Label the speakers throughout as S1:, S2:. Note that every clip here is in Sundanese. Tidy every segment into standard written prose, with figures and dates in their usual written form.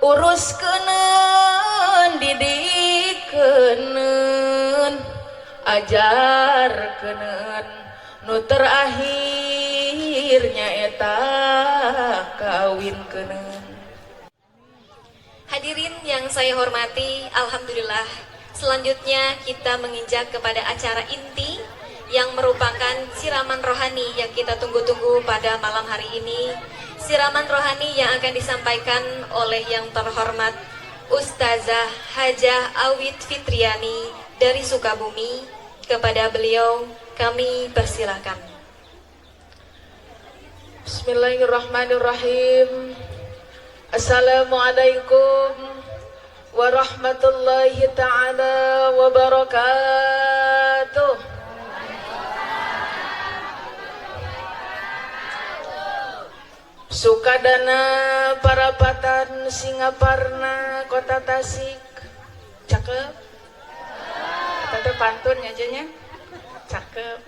S1: Urus keuneun, didik keuneun, ajar keuneun, nu terakhir nyaeta kawin keuneun.
S2: Hadirin yang saya hormati, alhamdulillah. Selanjutnya kita menginjak kepada acara inti yang merupakan siraman rohani yang kita tunggu-tunggu pada malam hari ini. Siraman rohani yang akan disampaikan oleh yang terhormat Ustazah Hajah Awit Fitriani dari Sukabumi. Kepada beliau kami persilahkan.
S1: Bismillahirrahmanirrahim. Assalamualaikum warahmatullahi taala wabarakatuh. Sukadana Parapatan Singaparna Kota Tasik. Cakep. Tante pantun nya cakep.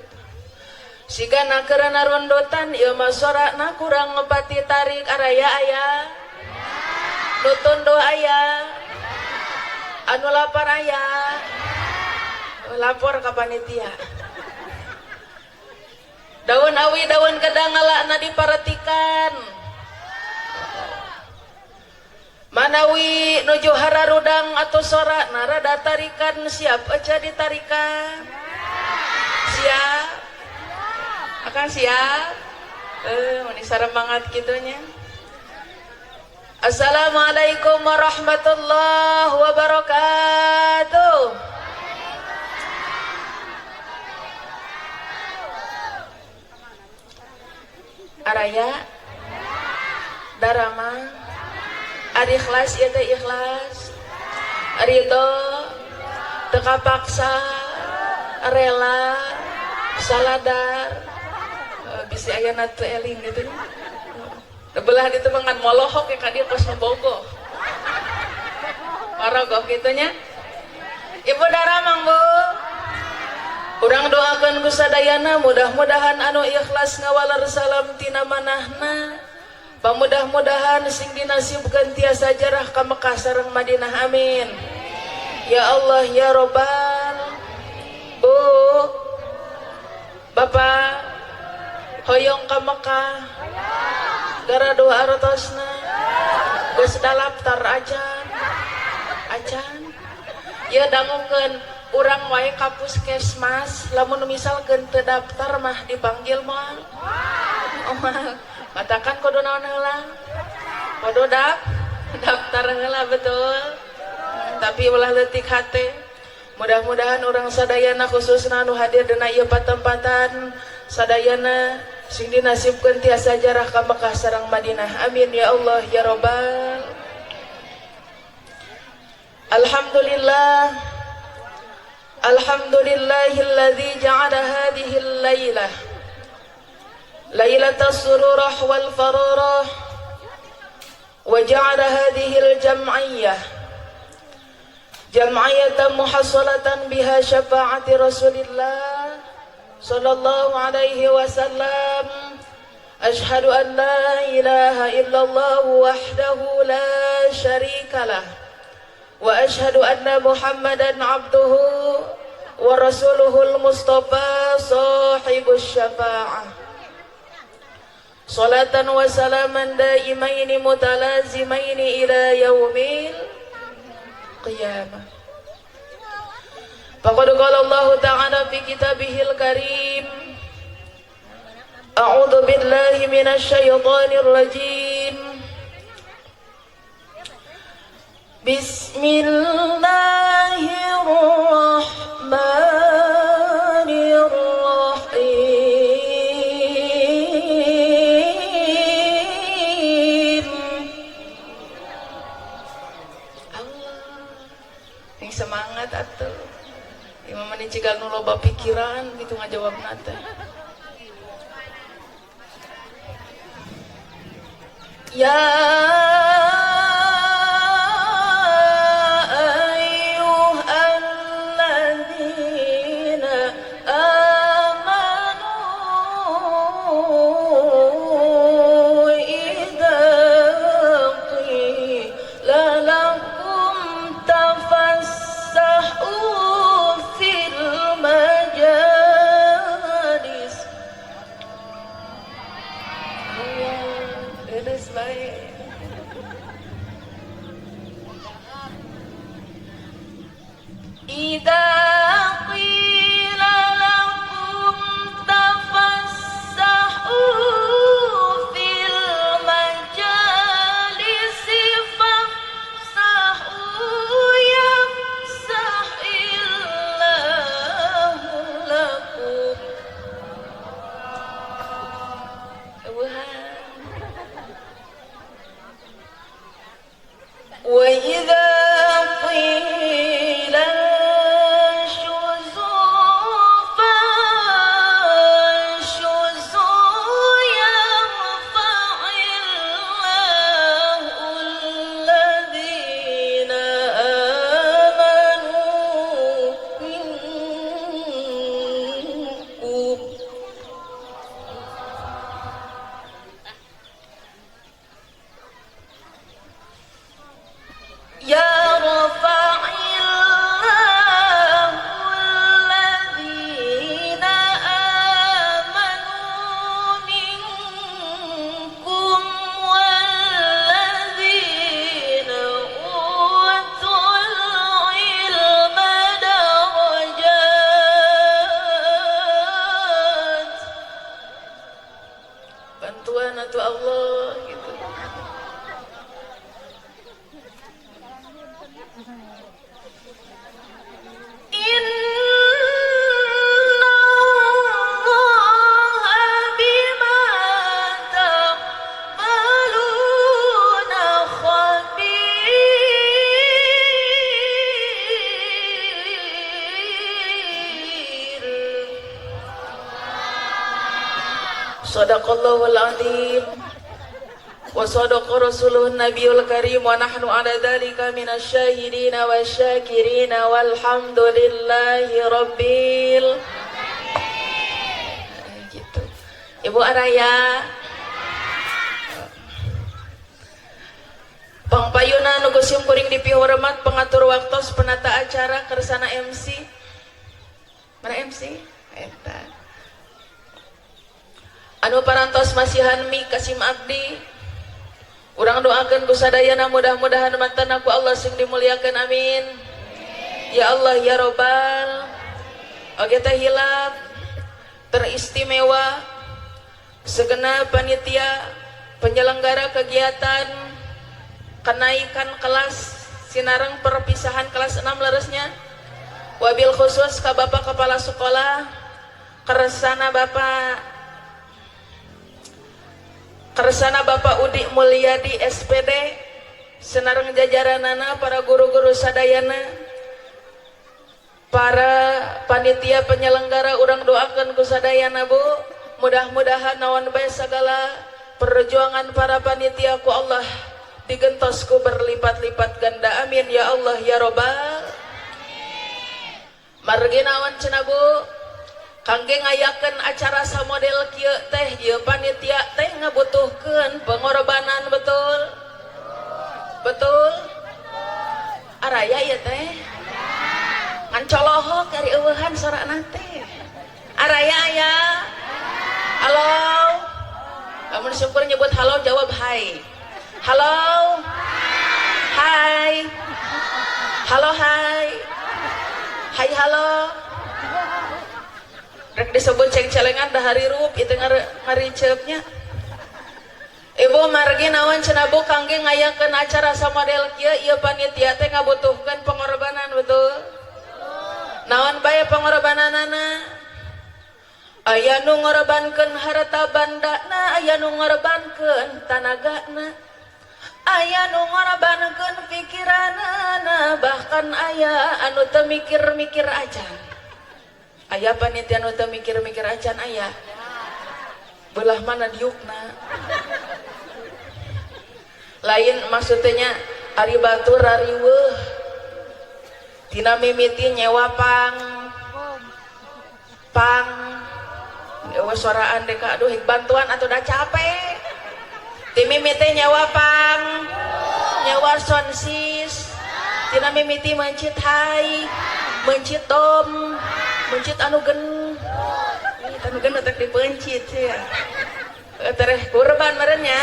S1: Sigana keur narondotan ieu mah sorana kurang ngepati tarik araya aya. Nu tondo aya. Anu lapar aya. Lapor ka panitia. Daun awi daun kedang ngalakna diparetikan. Manawi nuju hararudang atau sora narada tarikan, siap aja ditarikan. Siap. Akan siap. Meni saremangat kitunya. Assalamualaikum warahmatullahi wabarakatuh. Araya Darama ari ikhlas ieu teh ikhlas, ridho teu kapaksa, rela saladar, bisi aya teu eling gitu nya. Belah ditu mah ngan molohok ya ka dieu kos bogoh paragoh kitu nya. Ibu daramang Bu, urang doakan ku sadayana mudah-mudahan anu ikhlas ngawaler salam tina manahna. Pamudah-mudahan sing dinasibkeun tiasa jarah ka Mekah sareng Madinah, amin. Ya Allah ya Robbal. Bu, Bapak hoyong ka Mekah garaduh artosna geus dalaptar acan acan ya dangukeun urang wae ka puskesmas lamun misalkeun teu daftar mah dipanggil moal moal katakan kudu naon heula kudu daftar heula betul tapi ulah leutik hate. Mudah-mudahan urang sadayana khususna anu hadir dina ieu patempatan sadayana sing dinasibkeun tiasa jarah ka Mekah sareng Madinah, amin ya Allah ya Robbal. Alhamdulillah. Alhamdulillahilladzi ja'ala hadhihi al-lailah lailatas sururah wal fararah wa ja'ala hadhihi al-jam'iyyah jam'iyyatan muhassalatan biha syafa'ati Rasulillah sallallahu alaihi wasallam. Ashhadu an la ilaha illallah wahdahu la syarikalah wa ashhadu anna Muhammadan abduhu wa rasuluhul mustafa sahibus syafa'ah. Salatan wa salaman daimaini mutalazimaini ila yaumil qiyamah. Faqad qala Allah ta'ala fi kitabihil karim, a'udzu billahi minasy syaithanir rajim. Bismillahirrahmanirrahim. Allah, yang semangat atuh. Imam mani cigal nu loba pikiran gitu ngajawabna teh. Ya ayyuhalladzina amanu idza qila Geus bae. Idza qila lakum tafassahu fil majalisi fafsahu yafsahillahu lakum. Wa idza qila Sadaqallahul azim wa sadaqa rasuluhun nabiyul karim wa nahnu ala dzalika minasyahidin wasyakirin walhamdulillahi rabbil alamin. Gitu. Ibu Araya pangpayuna nu sim kuring dipihormat pengatur waktos penata acara kersana MC. Mana MC? Eta. Anu parantos masihan mi kasim abdi urang doakeun ku sadayana mudah-mudahan mantan ku Allah sing dimuliakeun, amin ya Allah ya robbal. Oge teh hilap teristimewa segenap panitia penyelenggara kegiatan kenaikan kelas sinareng perpisahan kelas 6 leresnya, wabil khusus ka Bapak Kepala Sekolah kersana Bapak Udi Mulyadi SPD senareng jajaranana para guru-guru sadayana para panitia penyelenggara urang doakeun ku sadayana Bu, mudah-mudahan naon bae sagala perjuangan para panitia ku Allah digentos ku berlipat-lipat ganda, amin ya Allah ya robbal. Margi naon cenah Bu, kangge ngayakeun acara samodel kieu teh ieu panitia teh ngabutuhkeun pengorbanan, betul? Betul? Araya ieu teh ngan colohok ari eueuhan sorana teh. Araya aya? Halo? Lamun syukur nyebut halo jawab hai. Halo? Hai. Halo hai. Hai halo. Rek disebut ceng-celengan dah harirup itu ngariceupnya. Ibu margi naon cenah Bu kangge ngayakeun acara samodel kieu ieu panitia teh ngabutuhkeun pengorbanan, betul? Naon bae pengorbananana? Aya nu ngorbankeun harta bandana, aya nu ngorbankeun tanagana, aya nu ngorbankeun pikiranana, bahkan aya anu teu mikir-mikir acan. Aya panitia nu teu mikir-mikir acan aya. Belah mana diukna? Lain maksudnya ari batur riweuh. Tina mimiti nyewa pang pang eueuh soraan deka aduh bantuan atuh da capek. Ti mimiti nyewa pang nyewa sonsis. Tina mimiti mencit hai, mencit dom, mencit anu gen. Anu gen teh dipencit ya. Tereh kurban meureun nya.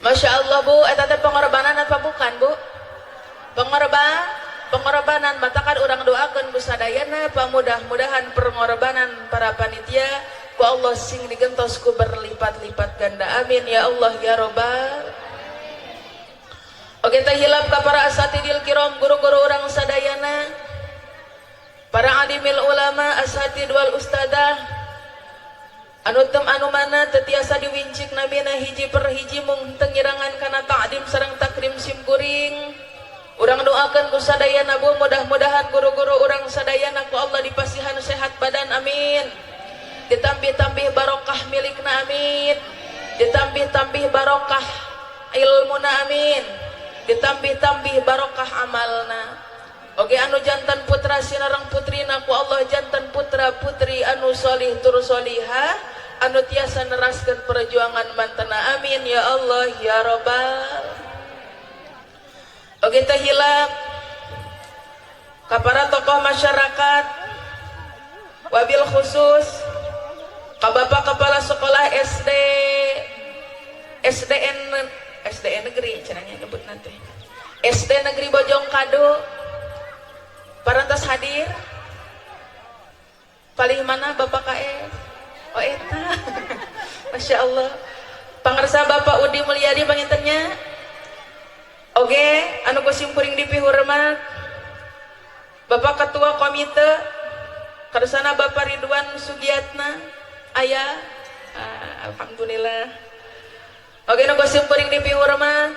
S1: Masya Allah Bu, eta teh pengorbanan apa bukan Bu? Pengorbanan matakan urang doakeun ku sadayana pamudah-mudahan pengorbanan para panitia ku Allah sing digentos ku berlipat-lipat ganda, amin ya Allah ya robbal. Oke, teh hilap ka para asatidil kiram, guru-guru urang sadayana, para alimil ulama, asatid wal ustadah anu tem anu mana teu tiasa diwincik namina hiji per hiji mung teu ngirangan kana ta'dim sareng takrim sim kuring. Urang doakeun ku sadayana Bu, mudah-mudahan guru-guru urang sadayana ku Allah dipasihan sehat badan, amin, ditambih-tambih barokah milikna, amin, ditambih-tambih barokah ilmuna, amin, ditambih-tambih barokah amalna. Oke, anu jantan putra sinareng putrina ku Allah jantan putra putri anu solih tur solihah anu tiasa neraskeun perjuangan mantena, amin ya Allah ya robbal. Oke, teh hilap ka para tokoh masyarakat, wabil khusus ka Bapak Kepala Sekolah SD SDN SDN Negeri caranya nyebut nanti SD Negeri Bojong Kado parantos hadir. Paling mana Bapak KS? Oh, eta, Masya Allah. Pangersa Bapak Udi Mulyadi panginten nya. Oke, anu ku simkuring dipihormat Bapak Ketua Komite kersana Bapak Ridwan Sugiatna aya. Ah, alhamdulillah. Oke, nu ku simkuring dipihormat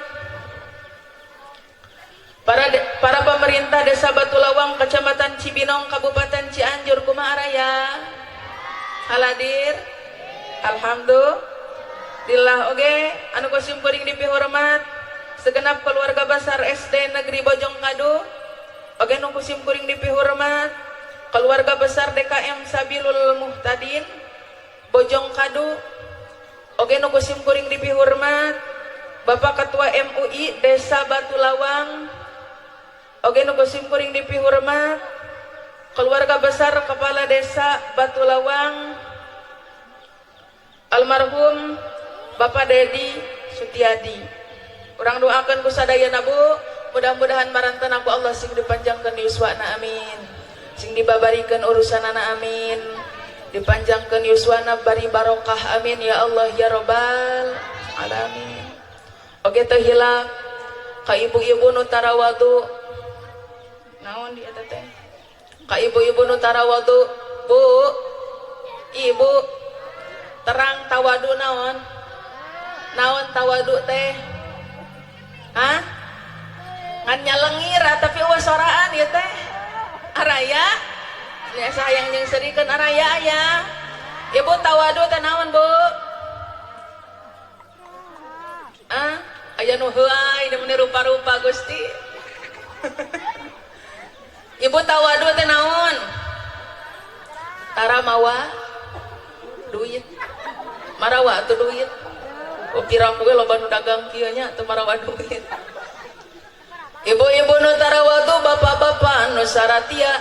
S1: para pemerintah Desa Batulawang, Kecamatan Cibinong, Kabupaten Cianjur. Kumaha araya haladir? Alhamdulillah. Oke, anu ku simkuring dipihormat segenap keluarga besar SD Negeri Bojong Kadu. Oke, nu ku simkuring dipihormat keluarga besar DKM Sabilul Muhtadin Bojong Kadu. Oke, nu ku simkuring dipihormat Bapak Ketua MUI Desa Batulawang. Oke, nu ku simkuring dipihormat keluarga besar Kepala Desa Batulawang almarhum Bapak Dedi Sutiadi. Urang doakan ku sadayana Bu, mudah-mudahan marantan ku Allah sing dipanjangkeun yuswana, amin, sing dibabarikeun urusanana, amin, dipanjangkeun yuswana bari barokah, amin ya Allah ya robbal alamin. Oke, teh hilap ka ibu-ibu nu tarawadu. Naon di eta teh? Ka ibu-ibu nu tarawadu. Bu, ibu terang tawadu naon? Naon tawadu teh? Hah? Ngan nyalengir tapi eueuh soraan ieu teh. Araya? Nya sayang jeung serikeun araya aya. Ibu, tawadu teh naon, Bu? Ah, aya nu heuay da meuni rupa-rupa Gusti. Ibu, tawadu teh naon? Tara mawa duit. Marawa tuh duit. Oh, pira ge loba nu dagang kieu nya teu marawa duit. Ibu-ibu nu tarawadu, bapak-bapak nu saratia,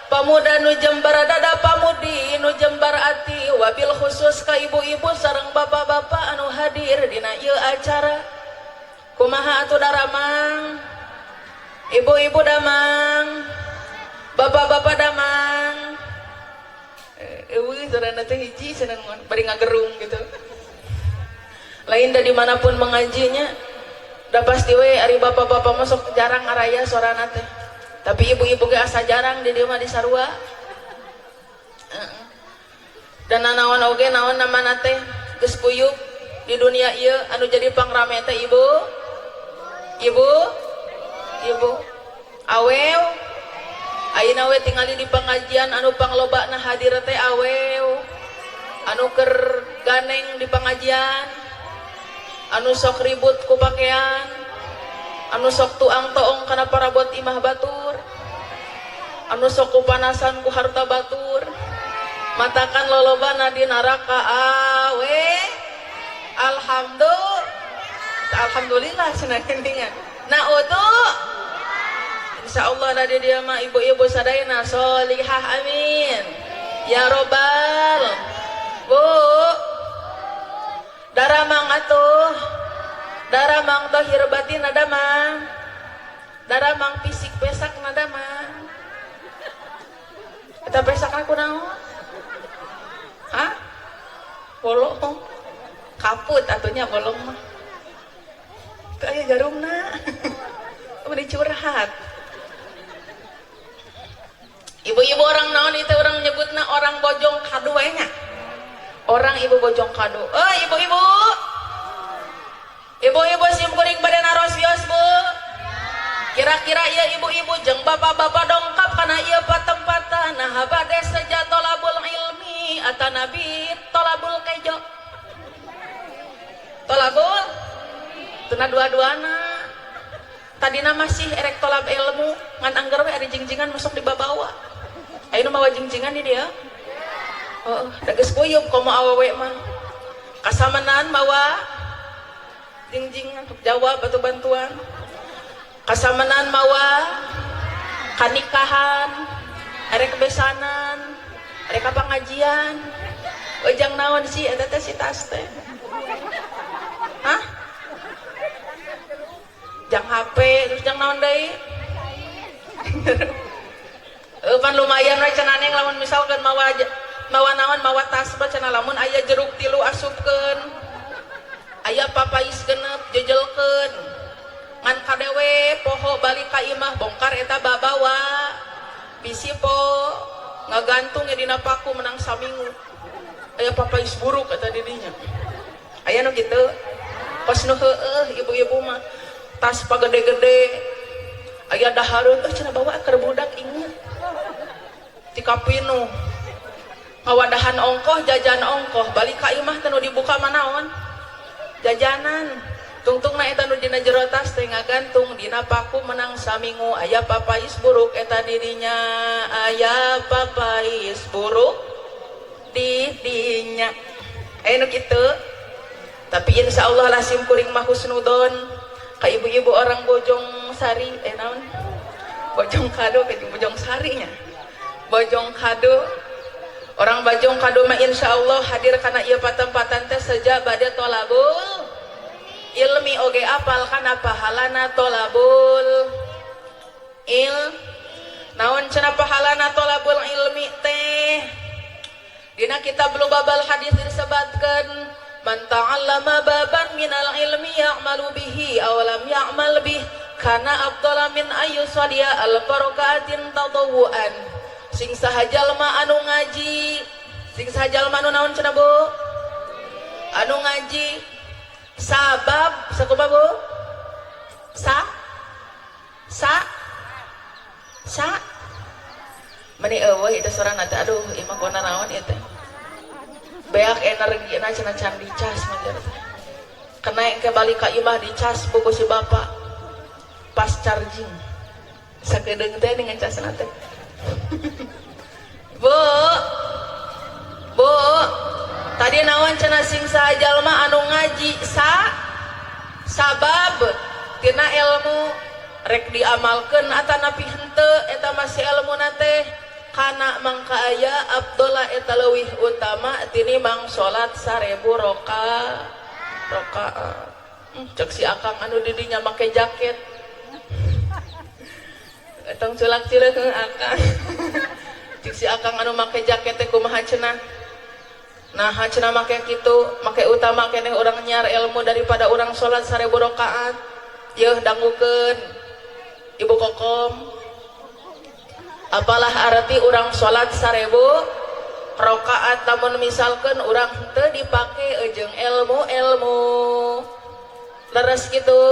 S1: pamuda nu jembar dada, pamudi nu jembar ati, wabil khusus ka ibu-ibu sareng bapak-bapak anu hadir dina ieu acara. Kumaha atuh daramang? Ibu-ibu damang, bapak-bapak damang. Eueuh sorana teh hiji cenah bari ngagerung gitu. Lain da dimanapun mengajinya udah pasti we ari bapak-bapak masuk jarang araya sorana teh. Tapi ibu-ibu ge asa jarang di dieu mah di sarua. Heeh. Dan naon oge naon namana teh geus kuyup di dunia ieu anu jadi pangrame teh ibu. Ibu, ibu, awew. Ayeuna we tingali di pengajian anu panglobana hadir teh awew. Anu keur ganeng di pengajian, anu sok ribut ku pakaian, anu sok tuang toong kana parabot imah batur, anu sok kupanasan ku harta batur, matakan lolobana di neraka awe. Alhamdulillah, alhamdulillah cenah geuningan. Nah, utuh insyaallah da dia mah ibu-ibu sadayana solihah, amin ya robbal. Bu, daramang atuh. Daramang dohir batin damang. Daramang fisik pesak damang. Eta pesak aku naon? Hah? Bolong. Kaput atunya bolong mah. Teu aya jarumna. Meni curhat. Ibu-ibu orang naon itu orang nyebutna orang Bojong Kadu wae nya. Orang ibu Bojong Kadu. Oh, ibu-ibu. Ibu-ibu sim kuring bade naros wios, Bu. Kira-kira ieu ibu-ibu jeung bapak-bapak dongkap kana ieu patempatan nah bade seja tolabul ilmi atanabi tolabul kejo. Tolabul tuna dua-duana. Tadina masih erek tolab ilmu ngan angger we ari jingjingan masuk dibabawa. Ayeuna mawa jingjingan di dia. Oh, da geus guyub komo awewe mah. Kasamanan mawa jingjingan jawab atau bantuan. Kasamanan mawa kanikahan, erek besanan, erek pengajian. Ujang naon sih eta teh si tas teh? Hah? Jang HP terus jang naon deui? Pan lumayan we cenah neng lamun misalkeun mawa mawa naon mawa tas mah cenah lamun aya jeruk tilu asupkeun. Aya papais genep jejelkeun. Ngan kadewe poho balik ka imah bongkar eta babawa. Bisi po ngagantung ya dina paku menang saminggu. Aya papais buruk eta di dinya. Aya nu kitu. Kos nu heueuh ibu-ibu mah tas pagede-gede aya dahareun euy cenah bawa keur budak inget. Tikapinu ngawadahan ongkoh jajan ongkoh balik ka imah teh nu dibuka manaon jajanan tungtungna eta nu dina jero tas teh ngagantung dina paku menang saminggu aya papais buruk eta dirinya aya papais buruk di dinya aya nu kitu. Tapi insya Allah lah sim kuring mah husnudon ka ibu-ibu orang Bojong Sari naon Bojong Kado ke Bojong Sari nya Bojong Kado orang Bojong Kado mah insya Allah hadir kana ieu patempatan teh seja bade tolabul ilmi oge apal kana pahalana tolabul il naon cenah pahalana tolabul ilmi teh dina kitab Lubabal Hadis disebatkeun man ta'allama baban minal ilmi ya'malu bihi aw lam ya'mal bih kana afdala min ayyusadiya al barakatin tadawuan. Sing saha jalma anu ngaji, sing saha jalma anu naon cenah Bu? Anu ngaji sabab sakumaha Bu? Sa sa sa meni eueuh itu sorana teh aduh ieu mah gona naon ieu teh. Beak energi na cenah can dicas mah teh. Kena engke balik ka imah dicas buku si bapak pas charging. Sakedeung teh dengan casna teh. Bu. Bu, tadi naon cenah sing saha jalma anu ngaji sa sabab tina ilmu rek diamalkeun atanapi henteu eta masih ilmuna teh kana mangka aya Abdullah eta leuwih utama tinimbang salat 1000 rakaat. Cek si akang anu di dinya make jaket. Tong culak cileung akang. Cek si akang anu make jaket teh kumaha cenah? Nah, cenah make kitu, make utama keneh urang nyiar ilmu daripada urang salat 1000 rakaat. Yeuh dangukeun Ibu Kokom. Apalah arti urang salat 1000 rakaat lamun misalkeun urang teu dipake jeung ilmu-ilmu. Leres kitu.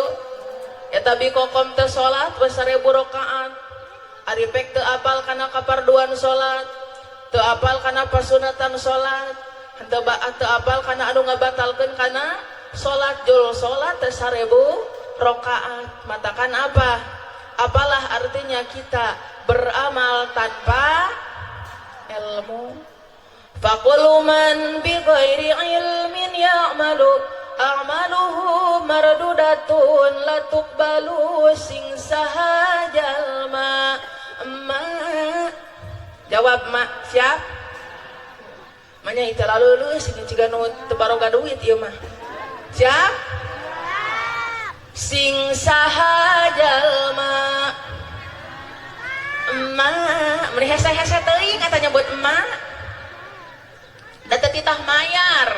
S1: Eta bi Kokom teu salat we 1000 rakaat. Ari pek teu apal kana kaparduan salat, teu apal kana pasunatan salat, henteu teu apal kana anu ngabatalkeun kana salat jul salat teh 1000 rakaat. Matakan apa? Apalah artinya kita beramal tanpa ilmu? Faqulu man bi ghairi ilmin ya'malu a'maluhu mardudatun la tuqbalu sing saha jalma. Emak jawab mak siap manya itu lalu lulus ini ciga nu teu baroga duit ieu mah siap Sing saha jalma emak meni hese-hese teuing eta nyebut emak da teu titah mayar.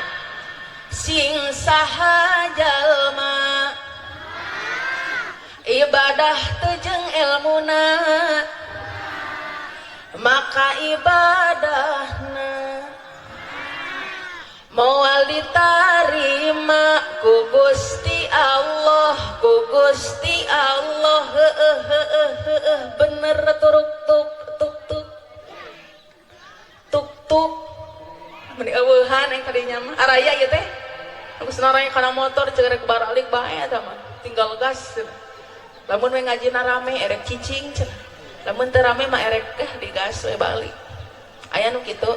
S1: Sing saha jalma ibadah teu jeung ilmuna maka ibadahna moal ditarima ku Gusti Allah, ku Gusti Allah. Heueuh heueuh heueuh bener turuk tuk tuk tuk tuk tuk meni eueuhan aing kadinya mah araya ieu teh. Geus naraya kana motor ceuk rek baralik bae eta mah tinggal gas cenah. Lamun we ngajina rame erek cicing cenah, lamun teu rame mah erek digas we balik. Aya nu kitu.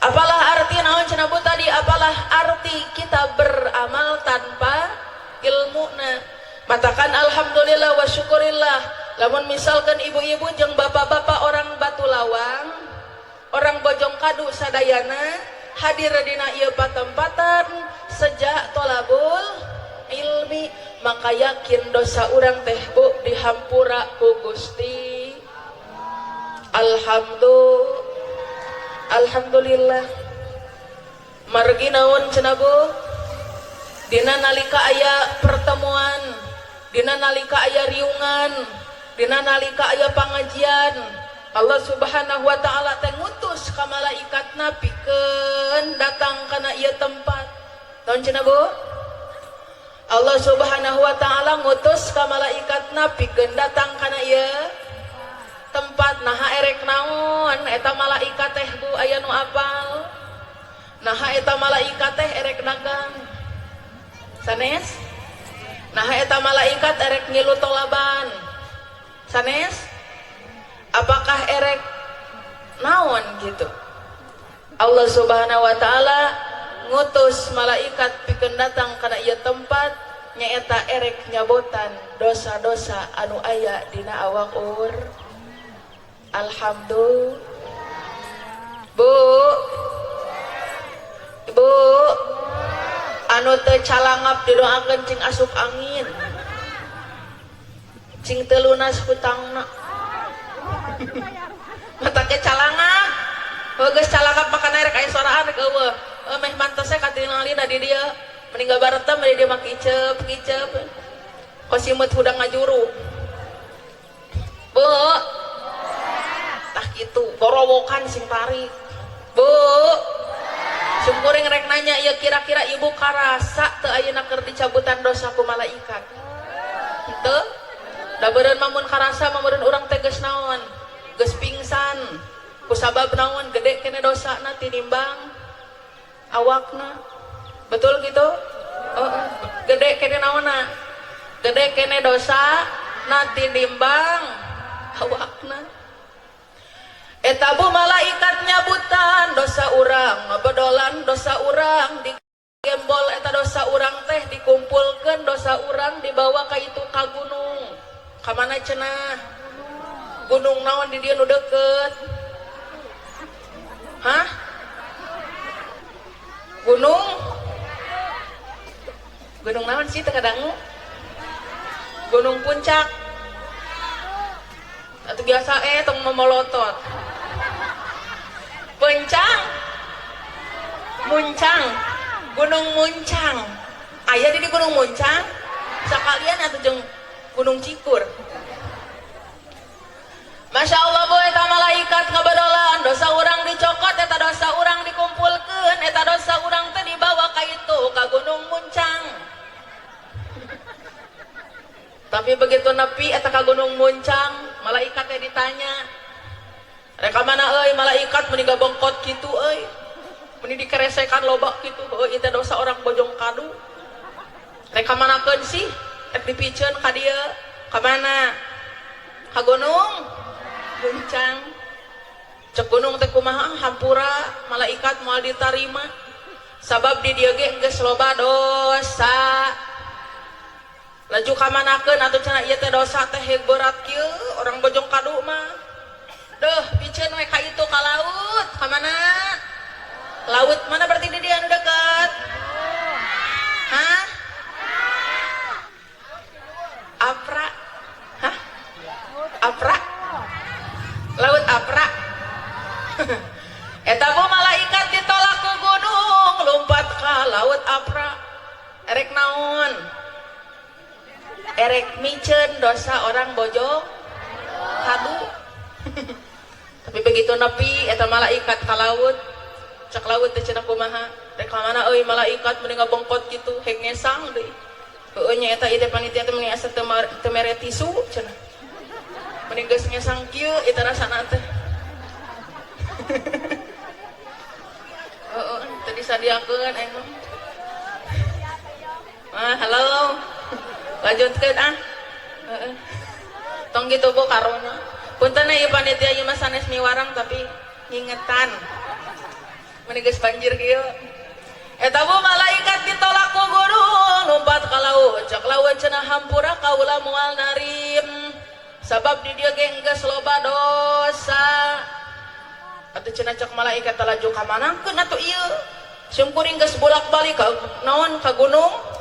S1: Apalah arti naon cenah Bu tadi, apalah arti kita beramal tanpa ilmu na. Matakan alhamdulillah wa syukurillah lamun misalkan ibu-ibu jeung bapak-bapak orang Batu Lawang, orang Bojong Kadu sadayana hadir dina ieu patempatan sejak tolabul ilmi, maka yakin dosa urang teh Bu dihampura ku Gusti. Alhamdulillah. Alhamdulillah. Margi naon cenah Bu? Dina nalika aya pertemuan, dina nalika aya riungan, dina nalika aya pangajian, Allah Subhanahu wa taala teh ngutus ka malaikatna pikeun datang kana ieu tempat. Naon cenah Bu? Allah Subhanahu wa taala ngutus ka malaikatna pikeun datang kana ieu tempat. Naha erek naon eta malaikat teh Bu? Aya nu apal? Naha eta malaikat teh erek dagang sanes? Naha eta malaikat erek ngilu tolaban sanes? Apakah erek naon gitu? Allah Subhanahu wa taala ngutus malaikat pikeun datang kana ieu tempat nyaeta erek nyabotan dosa-dosa anu aya dina awak ur. Alhamdulillah. Bu, Bu, anu teu calangap didoakeun cing asup angin, cing teu lunas hutangna. Matake calangap, geus calangap makana rek aya soraan rek eueuh. Meh mantesna katingali da di dieu meninggal baretem di dieu mah kicep kicep kosimeut hudang ngajuru. Bu, tah kitu gorowokan sing tarik. Bu, simkuring rek nanya ieu, kira-kira ibu karasa teu ayeuna keur dicabutan dosa ku malaikat? Henteu? Da beureun mamun karasa mah meureun urang teh geus naon? Geus pingsan. Kusabab naon? Gede kene dosana tinimbang awakna. Betul gitu? Oh, gede kene naonna? Gede kene dosa na tinimbang awakna. Eta Bu malaikat nyabutan dosa urang, ngabedolan dosa urang, digembol eta dosa urang teh, dikumpulkeun dosa urang, dibawa ka itu ka gunung. Ka mana cenah? Gunung naon di dieu nu deukeut? Hah? Gunung? Gunung naon sih teu kadangu? Gunung Puncak. Atau biasa tong memolotot. Puncang. Muncang. Gunung Muncang. Aya di Gunung Muncang? Sakalian atuh jeung Gunung Cikur. Masya Allah Bu, eta malaikat ngabedolan dosa urang dicokot, eta dosa urang dikumpulkeun, eta dosa urang teh dibawa ka itu ka Gunung Muncang. Tapi begitu nepi eta ka Gunung Muncang, malaikat teh ditanya, "Rek ka mana euy malaikat meni gabengkot kitu euy? Meni dikeresekan loba kitu, heueuh ieu dosa orang Bojong Kadu. Rek ka manakeun sih? Rek dipiceun ka dieu. Ka mana? Ka Gunung Muncang." Cek gunung teh kumaha? Hampura malaikat moal ditarima. Sabab di dieu ge geus loba dosa. Laju ka manakeun atuh cenah ieu teh dosa teh berat kieu orang Bojong Kadu mah. Deuh piceun we ka itu ka laut. Ka mana? Laut mana berarti di dieu anu deukeut? Hah? Erek naon? Erek miceun dosa orang Bojong Kadu. Tapi begitu nepi eta malaikat ka laut, cek laut teh cenah kumaha? Rek ka mana euy malaikat meni ngabongkot kitu, hek ngesang deui. Heueuh nya eta ieu teh panitia teh meni asa teu mere tisu cenah. Meni geus ngesang kieu eta rasana teh. Heeh, teu disadiakeun aing mah. Ah, halo. Lanjutkeun ah. Heeh. Tong kitu bu karunya. Punten ieu panitia ieu mah sanes miwarang tapi ngingetan. Meni geus banjir kieu. Eta bu malaikat ditolak ku gunung lompat ka laut. Cek laut cenah hampura kaula moal narim. Sabab di dieu ge geus loba dosa. Atuh cenah cek malaikat laju ka manakeun atuh ieu. Simkuring geus bolak-balik ka naon ka gunung?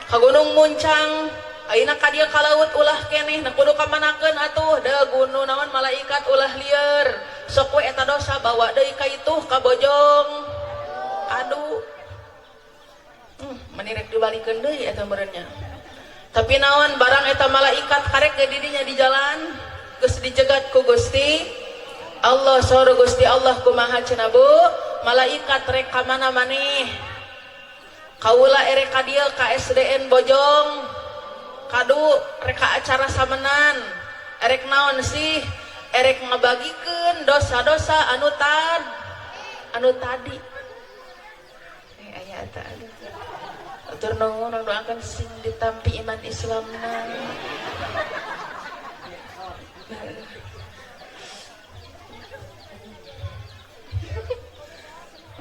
S1: Ka gunung muncang. Ayeuna ka dieu ka laut ulah keneh, nah kudu ka manakeun atuh? Da gunung naon malaikat ulah lieur. Sok we eta dosa bawa deui ka itu ka Bojong. Aduh. Meni rek dibalikeun deui eta meureun nya. Tapi naon barang eta malaikat karek ge di dinya di jalan geus dijegat ku Gusti Allah. Saur Gusti Allah kumaha cenah bu? Malaikat rek ka mana maneh? Kaula erek ka dieu ka SDN Bojong Kadu rek ka acara samenan. Erek naon sih? Erek ngabagikeun dosa-dosa anu anu tadi. Aya eta aduh. Atur nuhun, doakan sing ditampi iman Islamna.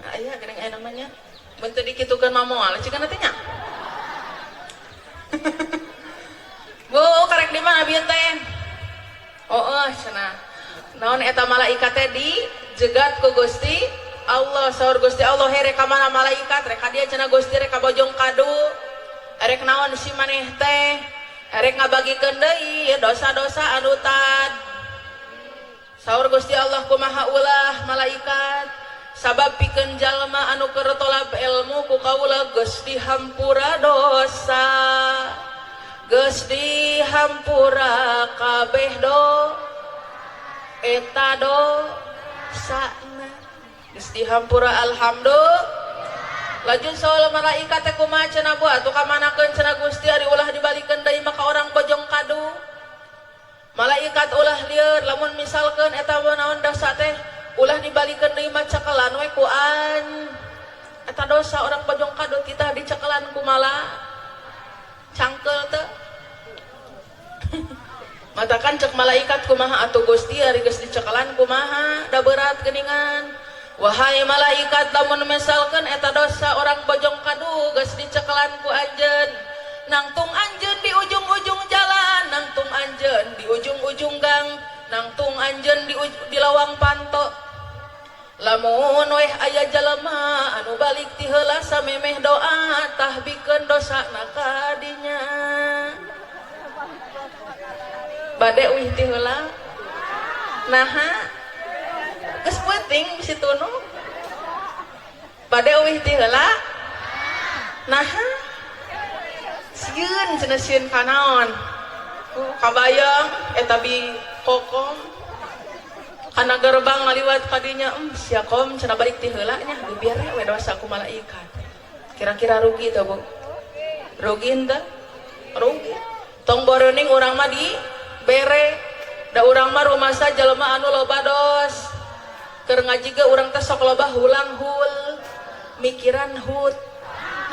S1: Aya geuning aya namanya. Mun teu dikitukeun mah moal cika teh nya. Bu, karek di mana bieu teh? Oh, cenah. Naon eta malaikat teh dijegat ku Gusti Allah. Saur Gusti Allah here ka mana malaikat? Rek ka dieu cenah Gusti, rek ka Bojong Kadu. Erek naon si maneh teh? Erek ngabagikeun deui dosa-dosa anu tad. Saur Gusti Allah kumaha ulah malaikat? Sabab pikeun jalma anu keur tolab ilmu ku kaula geus dihampura dosa. Geus dihampura kabeh do eta dosana. Geus dihampura alhamdulillah. Lajun soal malaikat teh kumaha cenah bu? Atuh ka manakeun cenah Gusti ari ulah dibalikeun deui maka orang Bojong Kadu. Malaikat ulah lieur lamun misalkeun eta naon dosa teh ulah dibalikeun deui mah cekelan we ku an. Eta dosa orang Bojong Kadu kita dicekelan ku mala cangkel teh. Matakan cek malaikat kumaha atuh Gusti ari geus dicekelan kumaha da berat geuningan. Wahai malaikat lamun misalkeun eta dosa orang Bojong Kadu geus dicekelan ku anjeun, nangtung anjeun di ujung-ujung jalan, nangtung anjeun di ujung-ujung gang, nangtung anjeun di lawang panto. Lamun weh aya jalema anu balik ti heula samemeh doa tah bikeun dosana ka dinya. Bade uih ti heula. Naha? Geus peuting bisi tunung. Bade uih ti heula. Naha? Sieun cenah sieun ka naon? Kabayang eta bi kokom. Kana gerbang ngaliwat kadinya, sia kom cenah balik ti heula nya dibere we dosa ku malaikat. Kira-kira rugi teu bu? Rugi henteu? Rugi. Tong boreuning urang mah di bere. Da urang mah rumasa jelema anu loba dos. Keur ngaji ge urang teh sok loba hulang hul, mikiran hut.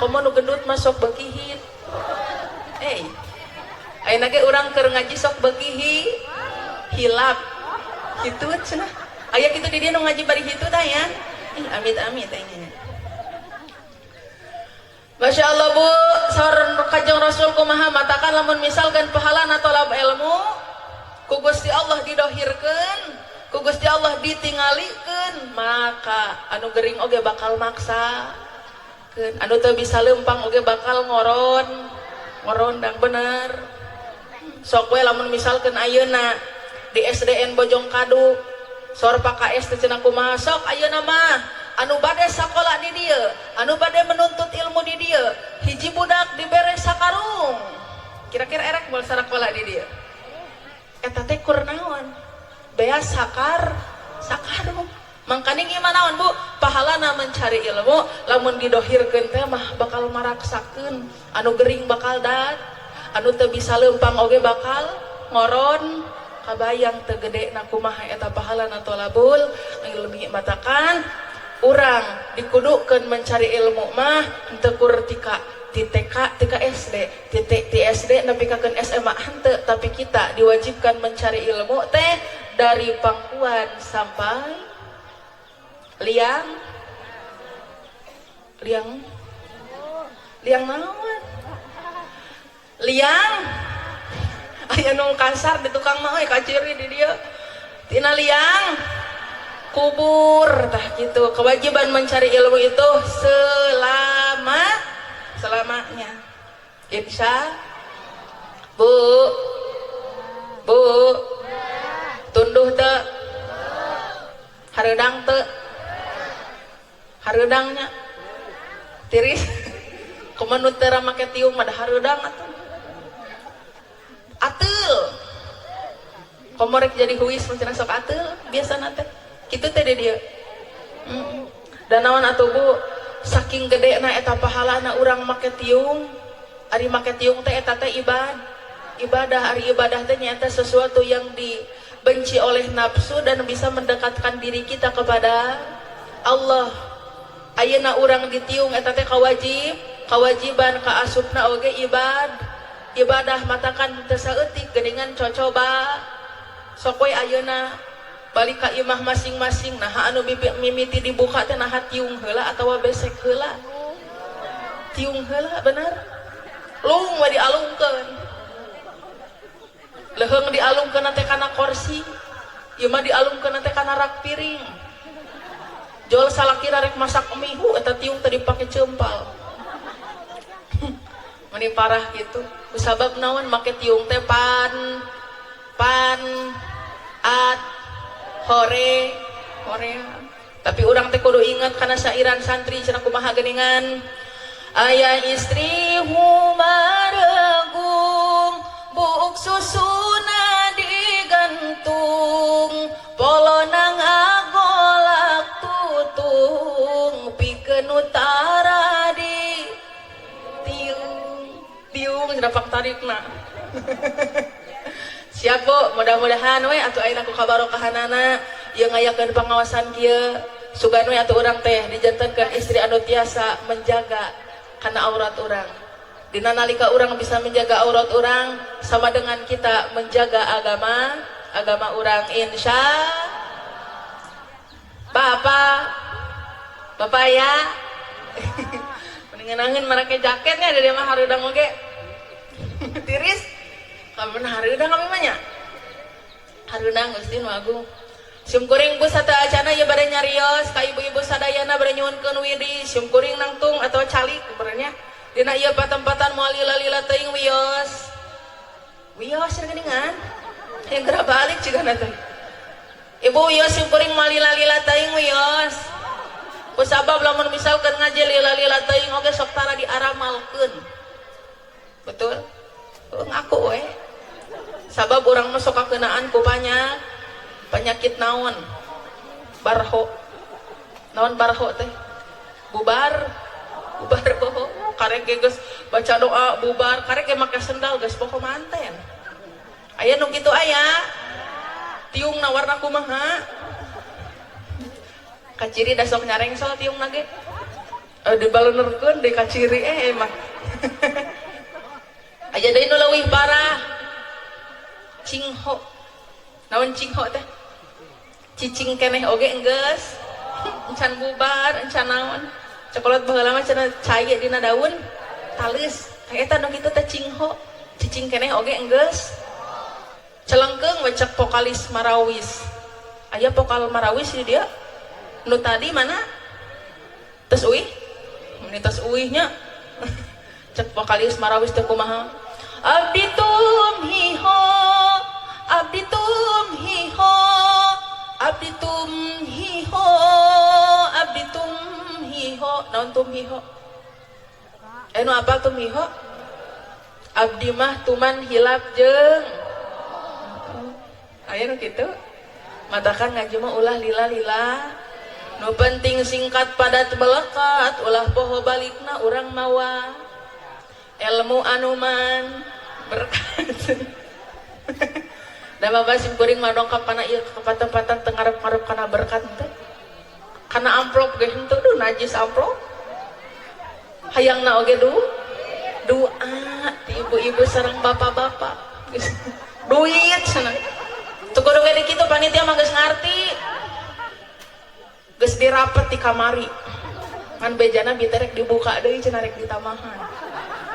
S1: Komo nu gendut mah sok beuki hit. Ayeuna ge urang keur ngaji sok beuki hilap. Hitut cenah. Aya kitu di dieu nu ngaji bari hitut aya. Ih amit-amit aing nya. Masya Allah bu, saur Kanjeng Rasul kumaha matakan lamun misalkan pahalana tolab ilmu ku Gusti Allah didohirkeun, ku Gusti Allah ditingalikeun, maka anu gering oge bakal maksakeun, anu teu bisa leumpang oge bakal ngorondang bener. Sok we lamun misalkan ayeuna di SDN Bojong Kadu sor Pak KS teh cenah kumaha sok ayeuna mah Anu bade sakola di dieu, anu bade menuntut ilmu di dieu, hiji budak dibere sakarung. Kira-kira erek moal sarakola di dieu? Eta teh kur naon? Beas sakarung. Mangkaning ieu mah naon, Bu? Pahalana mencari ilmu lamun didohirkeun teh mah bakal maraksakeun, anu gering bakal dat, anu teu bisa leumpang oge bakal ngoron. Kabayang teu gede na kumaha eta pahalana tolabul ilmi. Matakan urang dikudukeun mencari ilmu mah henteu kur tika ti TK, tika SD, ti SD nepi ka SMA henteu, tapi kita diwajibkan mencari ilmu teh dari pangkuan sampai liang liang liang naon, liang aya nu kasar di tukang mah euy, kaciri di dieu tina liang kubur. Tah gitu, kewajiban mencari ilmu itu selama selamanya, insya. Bu, Bu, tunduh teu? Hareudang teu? Hareudangnya tiris. Kumaha nu teu make tiung mah, hareudang atuh, ateul. Komo rek jadi huis mah cenah sok ateul biasana teh. Kitu teh di dieu. Dan naon atuh, Bu, saking gede na eta pahalana urang make tiung. Ari make tiung teh eta teh ibadah. Ari ibadah teh nyaeta sesuatu yang dibenci oleh nafsu dan bisa mendekatkan diri kita kepada Allah. Ayeuna urang ditiung eta teh kewajiban, kaasupna oge ibadah. Matakan teu saeutik geuningan cocoba sok we ayeuna balik ka imah masing-masing. Nah, anu mimiti dibuka teh nah tiung heula atawa besek heula? Tiung heula, bener. Lung we dialungkeun, leuheung dialungkeun teh kana kursi, ieu mah dialungkeun teh kana rak piring. Jol salaki rek masak mie, hu eta tiung teh dipake cempal. Meni parah gitu. Sabab naon? Make tiung teh pan pan at hore horea. Tapi urang teh kudu ingat kana sairan santri cenah. Kumaha geuningan? Aya istri humaregung, buuk susuna digantung, polona ngagolak tutung, pikeun utara di tiung tiung cenah tarikna. Siap, Bu. Mudah-mudahan we atuh ayeuna ku kabarokahanana ieu ngayakeun pengawasan kieu, sugan we atuh urang teh dijantenkeun istri anu tiasa menjaga kana aurat urang. Dina nalika urang bisa menjaga aurat urang, sama dengan kita menjaga agama agama urang, insya. Bapak, Bapak ya, mendingan mereka jaketnya dari mah hareudang oge tiris. Kamu hareudang kami mah nya, hareudang. Gusti nu agung, sim kuring bu satu acana ya bade nyarios ka ibu-ibu sadayana, bade nyuhunkeun widi. Sim kuring nangtung atau calik sebenarnya dina ieu patempatan, moal lila-lila teuing. Wios, wios geuningan yang geura balik cigana teh. Ibu, wios, sim kuring moal lila-lila teuing, wios. Kusabab lamun misalkan ngaji lila-lila teuing oge sok tara diaramalkeun. Betul? Ngaku we. Sabab urang mah sok kakeunaan ku penyakit naon? Barho. Naon barho teh? Bubar. Bubar boho. Karek ge geus baca doa bubar, karek ge make sendal geus poho manten. Aya nu kitu aya? Tiungna warna kumaha? Kaciri da sok nyarengsol tiungna ge. Dibalenerkeun deui kaciri mah. Aya deui nu leuwih parah. Cingho. Naon cingho teh? Cicing keneh oge enggeus. Encan bubar, encan naon. Cokolot baheula mah cenah cai dina daun taleus. Tah eta nu kitu teh cingho. Cicing keneh oge enggeus. Celengkeung we cek vokalis Marawis. Aya vokal Marawis di dia? Nu tadi mana? Tes uih? Meni tes uihnya. Cek vokalis Marawis teh kumaha? Abdi tum hi ho, abdi tum hi ho, abdi tum hi ho, abdi tum. tumhiho. Naon tumhiho? Nu apal tumhiho? Abdi mah tuman hilap jeung. Aya nu kitu? Matakan ngaji mah ulah lila-lila. Nu penting singkat padat melekat, ulah poho balikna urang mawa ilmu anuman berkat. Da bapak sim kuring mah dongkap kana ieu kapatempatan teu ngarep-ngarep kana berkat teh. Kana amplop ge henteu, duh najis amplop. Hayangna oge doa ti ibu-ibu sareng bapak-bapak. Duit cenah. Teu kudu ge kitu, panitia mah geus ngarti. Geus dirapet di kamari. Ngan bejana bi teh rek dibuka deui cenah, rek ditamahan.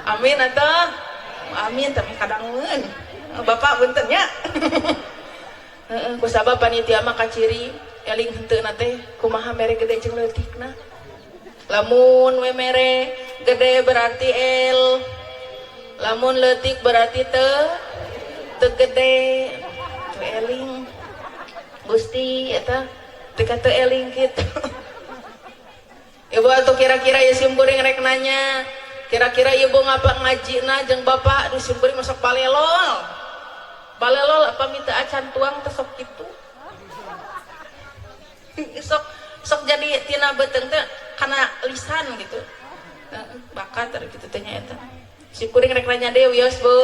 S1: Amin atuh. Amin tapi kadangeun. Bapak punten nya. Heeh, kusabab panitia mah kaciri eling henteu na teh kumaha mere gede jeung leutikna. Lamun we mere gede berarti el. Lamun leutik berarti teu gede. Teu eling. Gusti eta teu ka teu eling kitu. Ibu atuh kira-kira ya sim kuring rek nanya. Kira-kira ibu ngapa ngajina jeung bapak di sim kuring masuk palelol. Palelol apa minta acan tuang teh sok kitu. Sok sok jadi tina beuteung teh kana lisan gitu. Heeh, bakat gitu teh nya eta. Sim kuring rek nanya deui wios Bu.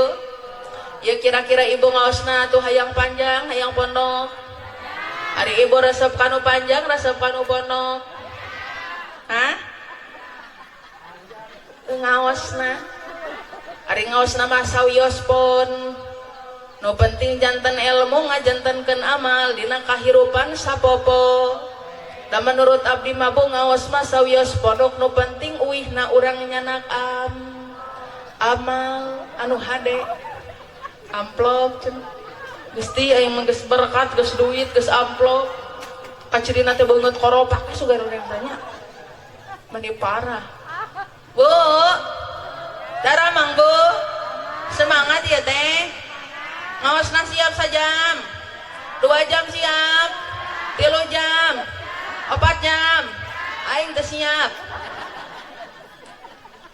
S1: Ya kira-kira ibu ngaosna tuh hayang panjang, hayang pondok. Ari ibu resep kanu panjang, resep kanu pondok. Hah? Ngaosna. Ari ngaosna mah sawios pon. Nu penting janten ilmu ngajantenkeun amal dina kahirupan sapopo. Da menurut abdi mah bu ngaos mah sawios pondok, nu penting uihna urang nyanak amal anu hade. Amplop cenah. Gusti aing mah geus berkat, geus duit, geus amplop. Kacirina teh beungeut koropak sugan urang tanya. Meni parah. Bu, daramang Bu. Semangat ya teh. Ngaosna siap sajam. 2 jam siap. 3 jam. 4 jam. Aing teh siap.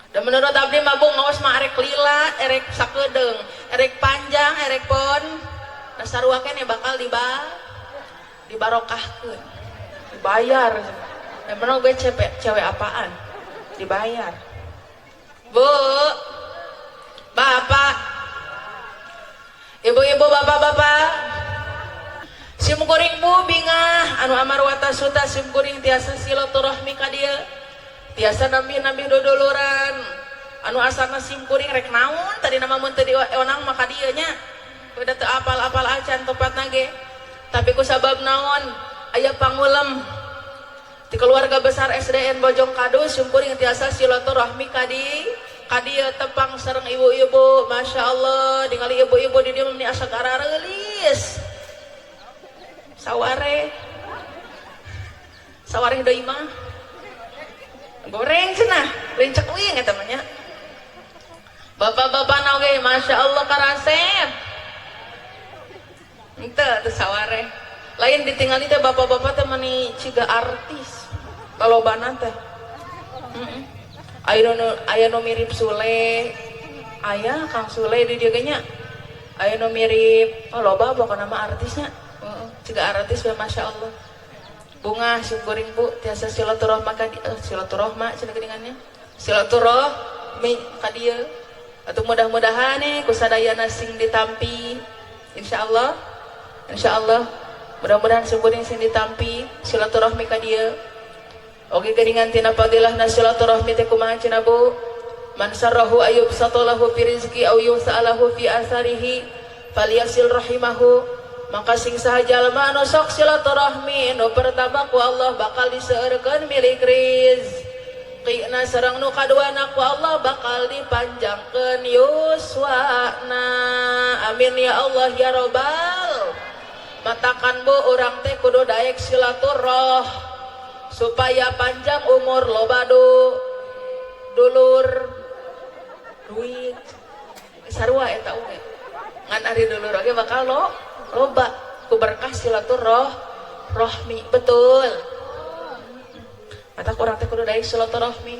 S1: Dan menurut abdi mah bu ngaos mah erek lila, erek sakedeung, erek panjang, erek pon. Nah sarua keneh bakal dibarokahkeun. Dibayar. Emang gue cewek apaan? Dibayar. Bu, bapak, ibu-ibu, bapak-bapak, sim kuring bu bingah anu amar wata suta sim kuring tiasa silaturahmi ka dieu, tiasa nambih-nambih dodoloran anu asalna sim kuring rek naon tadi nama mun teu dionang mah ka dieu nya udah teu apal-apal acan tempatna ge, tapi ku sabab naon aya pangulem di keluarga besar SDN Bojong Kadu sim kuring tiasa silaturahmi ka dieu tepang sareng ibu-ibu. Masya Allah ningali ibu-ibu di dieu meni asa garareulis saware saware deui mah goreng cenah lincek uing eta mah nya. Bapak-bapak na oge Masya Allah karasep henteu teu saware lain ditingali teh bapak-bapak teh meni ciga artis kalobana teh. Aya nu mirip Sule, aya Kang Sule di dieu ge nya, aya nu mirip, oh, loba pokona mah artisnya. Heeh, ciga artis we Masya Allah. Bunga sim kuring bu tiasa silaturahmi ka silaturahmi cenah geuningannya silaturahmi ka dieu atuh mudah-mudahan nih kusadayana sing ditampi insyaallah, insyaallah mudah-mudahan sim kuring sing ditampi silaturahmi ka dieu. Oke geuningan tina fadilahna silaturahmi teh kumaha cenah bu? Man sarrahu ayyub satalahu fi rizqi aw yus'alahu fi asarihi falyasil rahimahu. Maka sing saha jalma anu sok silaturahmi nu pertama ku Allah bakal diseueurkeun milik rizqina, sareng nu kaduana ku Allah bakal dipanjangkeun yuswana. Amin ya Allah ya robbal. Matakan bu urang teh kudu daek silaturah supaya panjang umur, loba dulur, duit sarua eta oge ngan ari dulur oge bakal loba ku berkah silaturahmi. Betul. Matak urang teh kudu daek silaturahmi.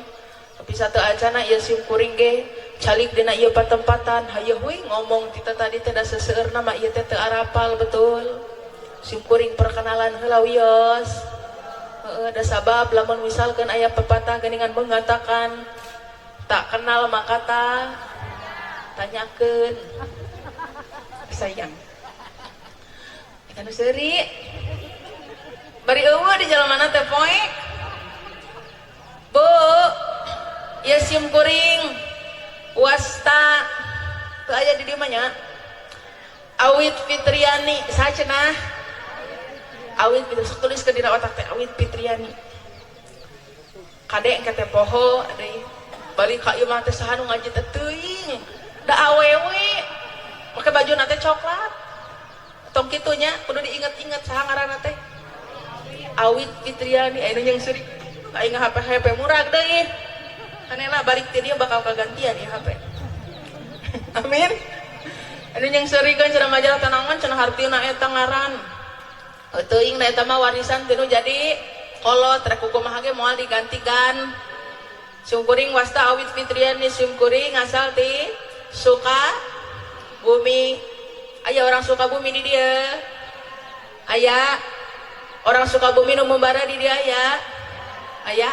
S1: Tapi satu acana ieu sim kuring ge calik dina ieu patempatan hayoh we ngomong tita tadi teh da seseueurna mah ieu teh teu arapal betul. Sim kuring perkenalan heula wios. Heeh, da sabab lamun misalkeun aya pepatah geuningan mengatakan tak kenal maka tak tanyakeun. Sayang. Eta nu seuri. Bari eueuh di jalan mana teh poek. Bu, ieu sim kuring wasta teu aya di dieu mah nya. Awit Fitriani, saha cenah? Awit Fitriani, sok tulis ke dina otak teh Awit Fitriani. Kade engke teh poho deui. Balik ka imah teh saha nu ngaji teh teuing. Da awewe make bajuna teh coklat. Tong kitu nya kudu diinget-inget saha ngaranna teh. Awit Fitriani aya nu jeung seurik. Aing HP murag deui. Kanela balik ti dieu bakal kagantian ieu HP. Amin. Anu yang seurikeun cenah majalah tanangan cenah hartina eta ngaran. Teuing da eta mah warisan teu jadi kolot rek kumaha ge moal digantikan. Simkuring wasta Awit Fitriani simkuring asal ti Sukabumi. Aya orang Sukabumi di dieu. Aya orang Sukabumi nu membara di dieu aya. Aya.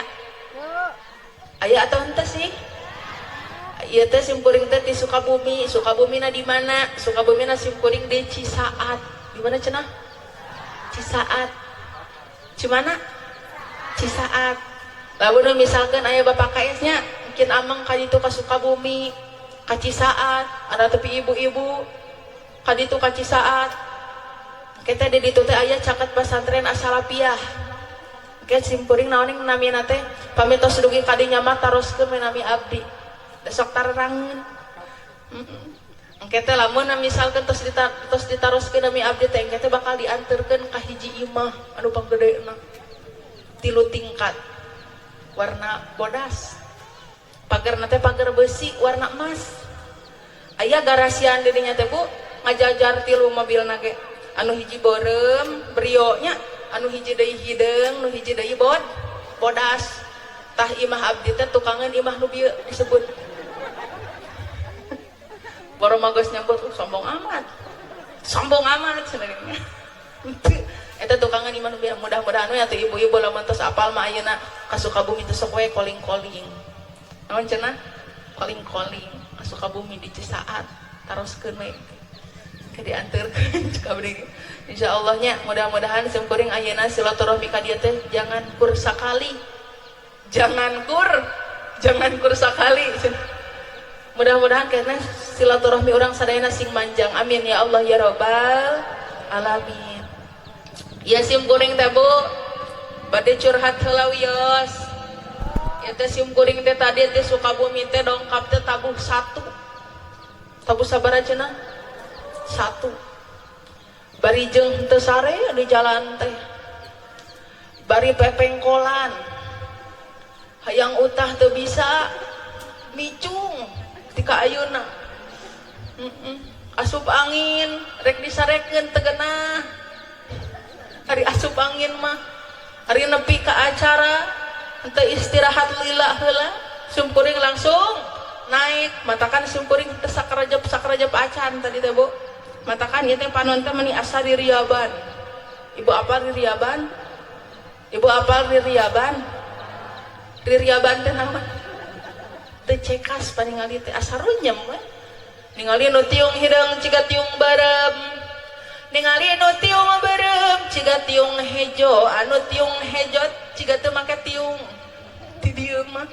S1: Aya atau henteu sih? Ieu teh simkuring teh ti Sukabumi. Sukabumina di mana? Sukabumina simkuring di Cisaat. Di mana cenah? Cisaat. Cimana? Cisaat. Lamun misalkan aya bapak KS nya mungkin amang ka ditu ka Sukabumi, ka Cisaat, ada tepi ibu-ibu ka ditu ka Cisaat. Kita di ditu teh aya caket pesantren Asalapiah. Ke simkuring naon namina teh pamit tos dugi ka dinya mah taroskeun we nami abdi. Besok tarerangeun. Engke teh lamun misalkeun tos ditaroskeun nami abdi teh engke teh bakal dianterkeun ka hiji imah anu panggedena. 3 tingkat. Warna bodas. Pagerna teh pager besi warna emas. Aya garasian di dinya teh Bu, ngajajar 3 mobilna ge. Anu hiji beureum, brio nya, anu hiji deui hideung, nu hiji deui bodas. Tah imah abdi teh tukangeun imah nu bieu disebut. Boro mah geus nyebut, sombong amat. Sombong amat cenah. Eta tukangeun imah nu bieu, mudah-mudahan we atuh ibu-ibu lamun tos apal mah ayeuna ka Sukabumi teh sok we koling-koling. Naon cenah? Koling-koling ka Sukabumi di Cisaat taroskeun we. Ke dianterkeun ka abdi. Insyaallah nya mudah-mudahan simkuring ayeuna silaturahmi ka dieu teh jangan kur sakali. Jangan kur sakali. Mudah-mudahan karena silaturahmi urang sadayana sing manjang. Amin ya Allah ya Rabbal alamin. Ya simkuring teh Bu, bade curhat heula wios. Ya teh simkuring teh tadi teh Sukabumi teh dongkap teh tabuh 1. Tabuh sabaraha cenah? 1. Bari jeung teu sare di jalan teh. Bari pepengkolan. Hayang utah teu bisa micung tika ayeuna. Asup angin rek disarekeun teu geunah. Ari asup angin mah ari nepi ka acara henteu istirahat lila heula simkuring langsung naik matakan simkuring teu sakarejep-sakarejep acan tadi teh Bu. Matakan ieu teh panon teh meuni asa ririaban. Ibu apal ririaban? Ibu apal ririaban? Ririaban teh naon? Teu cekas paningali teh asa runyem we. Ningali nu tiung hideung ciga tiung barem. Ningali nu tiung barem ciga tiung hejo, anu tiung hejo ciga teu make tiung. Di dieu mah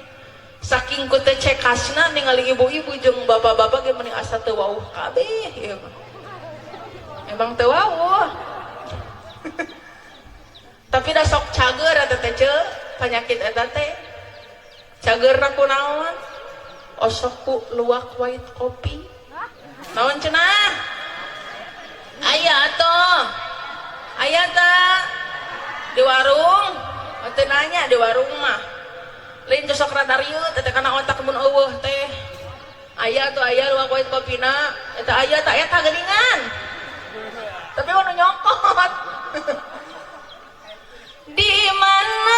S1: saking ku teu cekasna ningali ibu-ibu jeung bapak-bapak ge meuni asa teu wauh kabeh ieu mah. Emang teu wauh. Tapi da sok cager eta teh ceu, penyakit eta teh. Cagerna ku naon? Osok ku luwak white kopi. Naon cenah? Aya atuh. Aya ta? Di warung? Teu nanya di warung mah. Lain sok rada rieu teh kana otak mun eueuh teh. Aya atuh aya luwak white kopina. Eta aya ta eta geuningan. Tapi mun nyokot. Di mana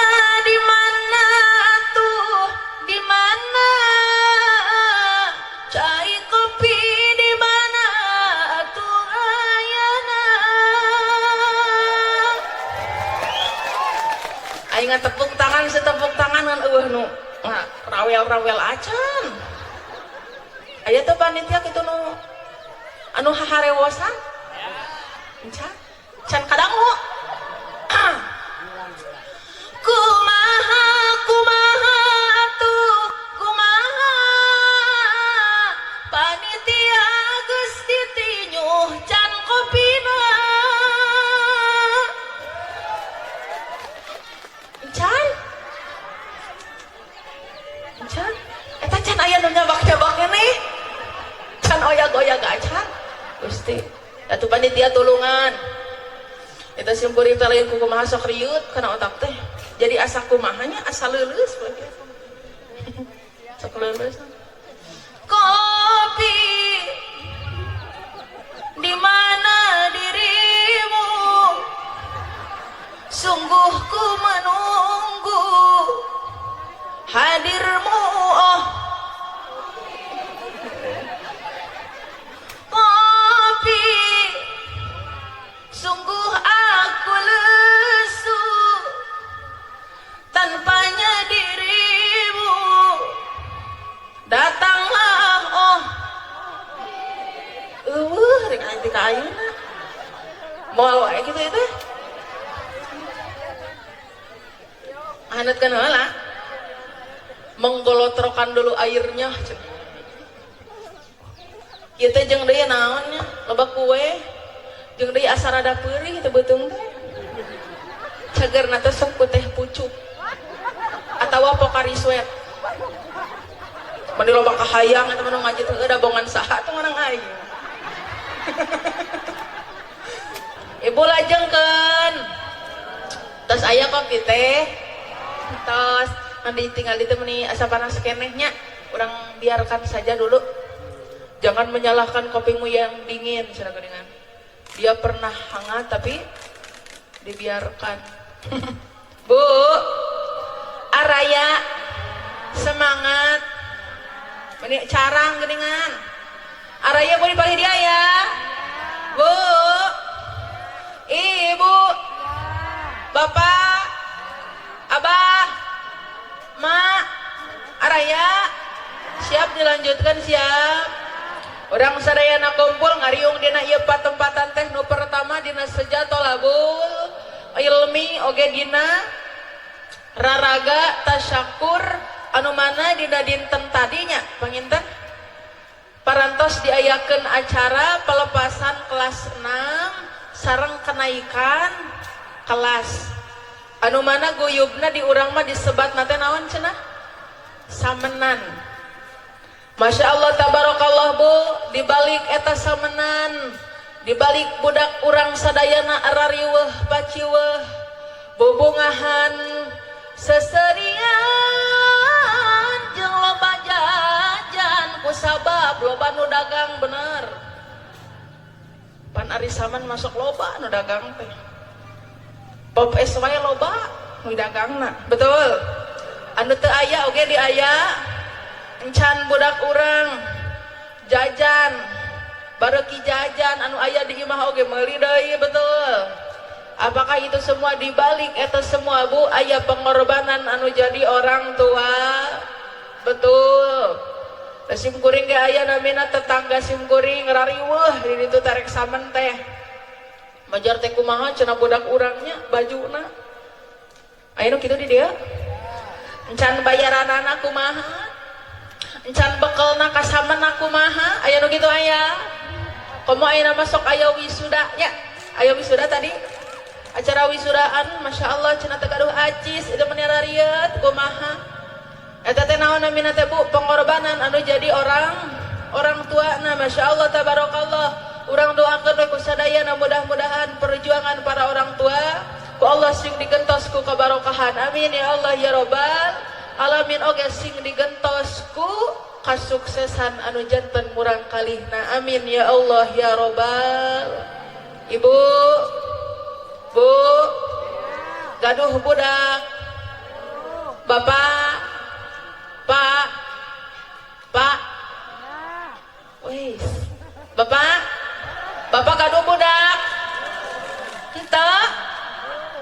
S1: Rawel-rawel acan. Aya teh panitia kitu nu anu haharewosan? Encan. Can kadangu. Kumaha kumaha atuh kumaha panitia geus ditinyuh can kopina. Encan. Encan. Eta can aya nu nyabak-nyabak keneh. Can oyag-oyag acan. Gusti. Atuh panitia tulungan. Eta simkuring teh lain ku kumaha sok riut kana otak teh. Jadi asa kumahanya asa leuleus we. Sok leuleus. Kopi di mana dirimu? Sungguh ku menunggu hadirmu oh. Kopi sungguh aku lesu tanpanya dirimu. Datanglah oh. Eueuh rek aya ka ayeuna. Moal wae kitu ieu teh. Haneutkeun heula. Menggolotrokan dulu airnya cenah. Ieu teh jeung deui naon nya? Loba kue. Jeung deui asa rada peurih teh beuteung teh. Cagerna teh sok ku teh pucuk. Atawa Pocari Sweat. Mani loba kahayang eta mah nu ngaji teh da bongan saha teh ngaran aing. Ibu lajengkeun. Tos aya kopi teh. Tos nanti tinggal di teh meni asa panas keneh nya. Urang biarkan saja dulu. Jangan menyalahkan kopimu yang dingin cenah geuningan. Dia pernah hangat tapi dibiarkan. Bu, araya semangat. Meni carang geuningan. Araya boleh palih dia ya. Bu. Ibu. Bapak. Abah. Ma. Araya siap dilanjutkan siap. Urang sadayana kumpul ngariung dina ieu patempatan teh nu pertama dina seja tolabul ilmi oge dina raraga tasyakur anu mana dina dinten tadinya panginten parantos diayakeun acara pelepasan kelas 6 sareng kenaikan kelas anu mana guyubna di urang mah disebatna teh naon cenah samenan. Masya Allah tabarakallah bu, dibalik eta samenan, dibalik budak urang sadayana arariweuh paciweuh bubungahan seserian jeung loba jajan kusabab loba nu dagang bener. Pan ari saman masuk loba nu dagang teh. Pop es wae loba nu dagangna, betul. Anu teu aya oge di aya. Encan budak urang jajan bareuki jajan anu aya di imah oge meuli deui, betul. Apakah itu semua dibalik eta semua bu aya pengorbanan anu jadi orang tua, betul. Da sim kuring ge aya namina tetangga sim kuring rariweuh di ditu tarek samen teh. Majar teh kumaha cenah budak urangnya bajuna. Aya nu kitu di dieu? Encan bayaranana kumaha? Encan bekelna ka samena kumaha? Aya nu kitu aya? Komo ayeuna mah sok aya wisuda nya. Aya wisuda tadi. Acara wisudaan Masya Allah cenah teh gaduh acis itu meni rarieut kumaha? Eta teh naon namina teh bu? Pengorbanan anu jadi orang tuana. Masya Allah tabarakallah. Urang doakeun we ku sadayana mudah-mudahan perjuangan para orang tua ku Allah sing digentos ku kabarokahan. Amin ya Allah ya robbal alamin. Oge sing digentos ku kasuksesan anu janten murang kalihna. Amin ya Allah ya robbal. Ibu, bu, gaduh budak, bapak, pak, pak, wis, bapak, bapak gaduh budak, henteu,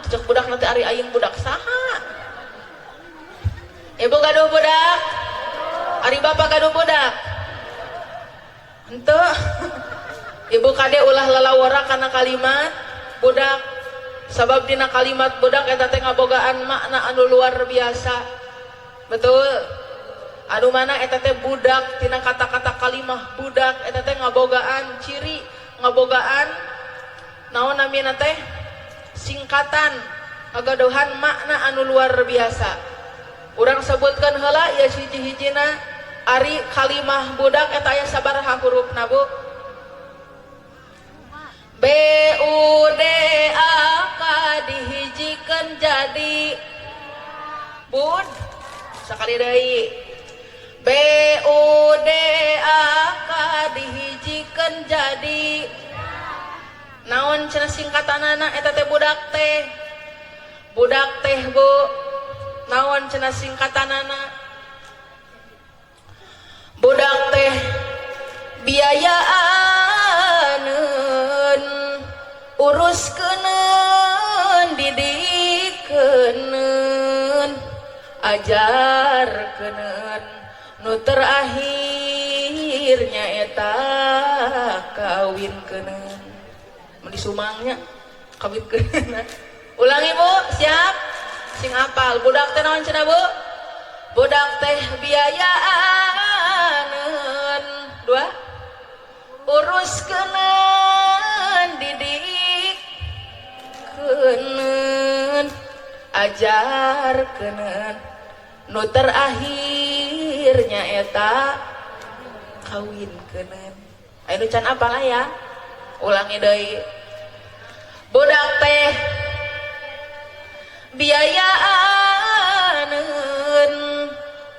S1: cek budak nanti ari aing budak saha. Ibu gaduh budak, Ari bapak gaduh budak? Henteu. Ibu kade ulah lalawara kana kalimat budak, sabab dina kalimat budak eta teh ngabogaan makna anu luar biasa. Betul? Anu mana eta teh budak, tina kata-kata kalimah budak eta teh ngabogaan ciri, ngabogaan naon namina teh, singkatan, ngagaduhan makna anu luar biasa. Urang sebutkan heula ya hiji-hijina. Ari kalimah budak eta aya sabaraha hurufna, Bu? B U D A K dihijikeun jadi bud. Sakali deui, B U D A K dihijikeun jadi naon cenah singkatanana eta teh budak teh? Budak teh, Bu, naon cenah singkatanana? Budak teh biayaaneun, uruskeun, didikeun, ajarkeun, nu terakhir nyaeta kawinkeun. Mun disumangnya kawinkeun. Ulangi, Bu, siap? Sing apal. Budak teh naon cenah, Bu? Budak teh biayaaneun, dua, uruskeun, didikeun, ajarkeun, nu terakhir nyaeta kawinkeun. Aya nu can apal ya? Ulangi deui. Budak teh biayaaneun,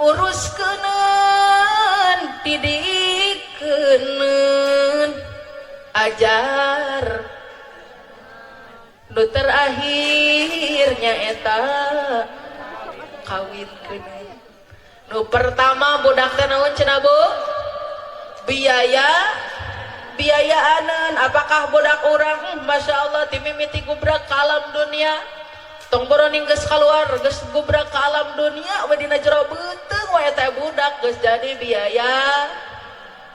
S1: uruskeun, didikeun, ajar, nu terakhir nyaeta kawinkeun. Nu pertama budak teh naon cenah, Bu? Biaya, biayaaneun. Apakah budak urang, Masya Allah, ti mimiti gubrak ka alam dunia, tong boroning geus keluar, geus gubrak ka alam dunia we, dina jero beuteung we teh budak geus jadi biaya.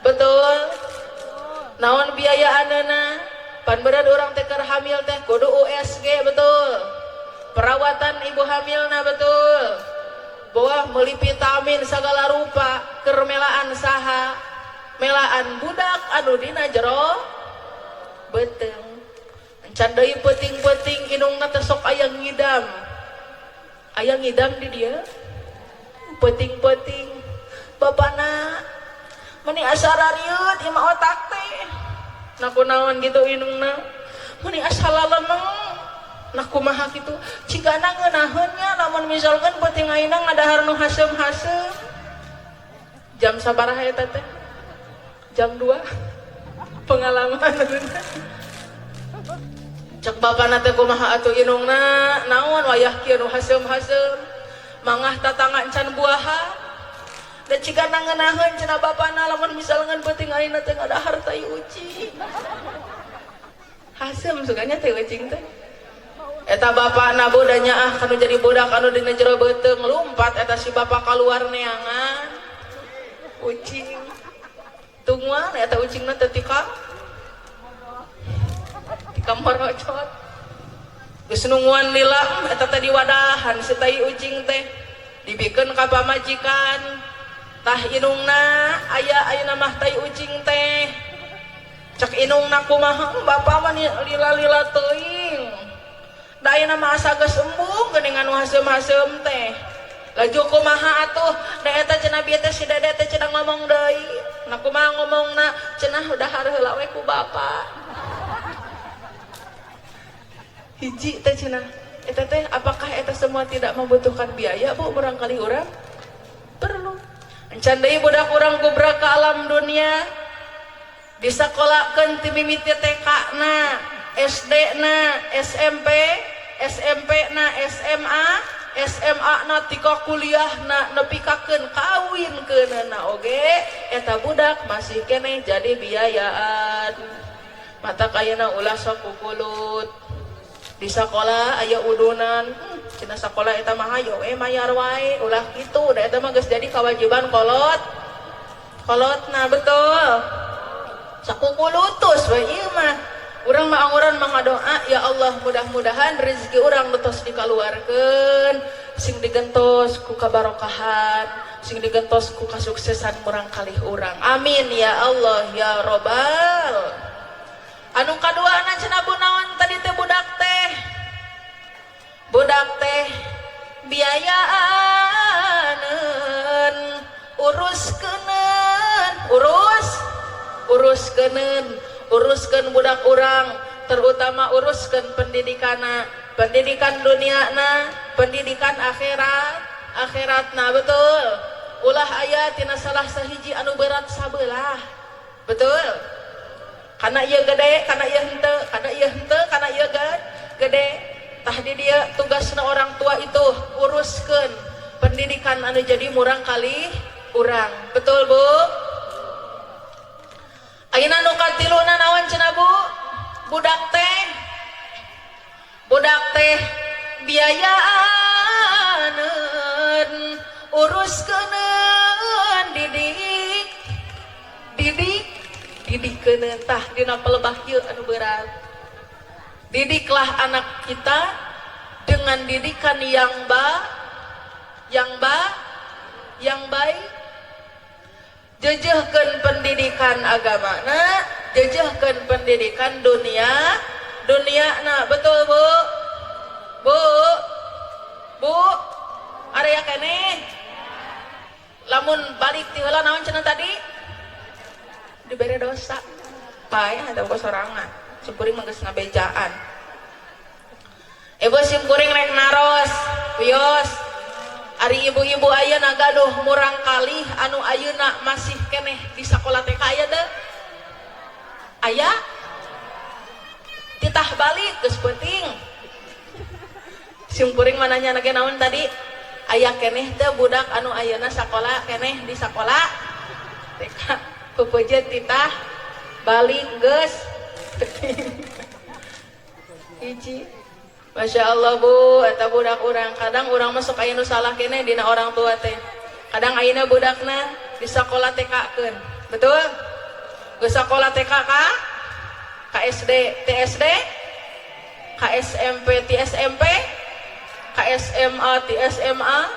S1: Betul? Naon biayaaneunna? Pan berat urang teh keur hamil teh kudu USG, betul? Perawatan ibu hamilna, betul? Boah meuli vitamin segala rupa, keur melaan saha? Melaan budak anu dina jero beuteung. Encan deui peuting-peuting indungna teh sok aya ngidam. Aya ngidam di dia peuting-peuting, bapana meni asa rariut ieu mah otak teh. Nah, kunaon gitu indungna? Meni asa lalemeng. Nah, kumaha kitu? Cigana ngeunaheun nya lamun misalkan peuting ayeuna ngadahar nu haseum-haseum. Jam sabaraha eta teh? Jam 2. Pengalaman. Cek bapana teh, kumaha atuh indungna, naon wayah kieu nu haseum-haseum? Mangah tatangga encan buahan. Da cigana ngeunaheun cenah bapana lamun misalkan peuting ayeuna teh ngadahar tai ucing. Haseum suganya tai ucing teh. Eta bapana bodanya ah kanu jadi budak anu dina jero beuteung, lumpat eta si bapak keluar neangan ucing. Tungguan eta ucingna teh tika morocot. Geus nungguan lila eta teh diwadahan si tai ucing teh, dibikeun ka pamajikan. Tah indungna, aya ayeuna mah tai ucing teh. Cek indungna, kumaha bapak mah lila-lila teuing? Da ayeuna mah asa geus embung geuningan nu haseum-haseum teh. Laju kumaha atuh? Da eta cenah bieu teh si dede teh cenah ngomong deui. Nah, kumaha ngomongna? Cenah dahar heula we ku bapak. Hiji teh cenah. Eta teh apakah eta semua tidak membutuhkan biaya, Bu? Barangkali urang perlu. Encan deui budak urang gubrak ke alam dunia, disekolahkeun ti mimiti TK na, SD na, SMP, SMP na, SMA, SMA na, tika kuliah na, nepikakeun kawin keunana oge eta budak masih keneh jadi biayaan. Mata ayeuna ulah sok kukulut. Di sekolah aya udunan, cenah sakola eta mah hayo we mayar wae. Ulah kitu, da eta mah geus jadi kewajiban kolot. Kolotna, betul. Sakukulutus we ieu mah. Urang mah anguran mangadoa, ya Allah mudah-mudahan rezeki urang nu tos dikaluarkeun sing digentos ku kabarokahan, sing digentos ku kasuksesan murang kalih urang. Amin ya Allah ya Robbal. Anu kaduana cenah bu naon tadi teh budak teh? Budak teh biayaaneun, uruskeun, uruskeun, uruskeun budak urang, terutama uruskeun pendidikana, pendidikan duniana, pendidikan akhirat, akhiratna, betul. Ulah aya tina salah sahiji anu berat sabelah. Betul? Karena ieu gede, karena ieu henteu, karena ieu henteu, karena ieu gede. Tah di dia tugasna orang tua itu uruskeun pendidikan anu jadi murang kali urang. Betul, Bu? Ayeuna nu katiluna naon cenah, Bu? Budak teh. Budak teh biayaaneun, uruskeun, didik, didik, didikkeun. Tah dina pelebah ieu anu berat. Didiklah anak kita dengan didikan yang baik. Jejehkeun pendidikan agamana, jejehkeun pendidikan dunia, duniana, betul, Bu? Bu, Bu, area keneh. Lamun balik ti heula naon cenah tadi? Dibere dosa. Paeh ada sorangan. Simkuring mah geus ngabejaan. Ibu simkuring rek naros, wios. Ari ibu-ibu ayeuna gaduh murang kalih anu ayeuna masih keneh di sakola TK aya teu? Aya? Titah balik geus peuting. Simkuring mah nanya ge naon tadi? Aya keneh teu budak anu ayeuna sakola keneh di sakola TK? Pepeje titah balik geus peuting. Hiji. Masya Allah Bu, eta budak urang. Kadang urang masuk aya nu salah keneh dina orang tua teh. Kadang ayeuna budakna di sakola TK-keun. Betul? Geus sakola TK ka? Ka SD, TSD, ka SMP, TSMP, ka SMA, TSMA,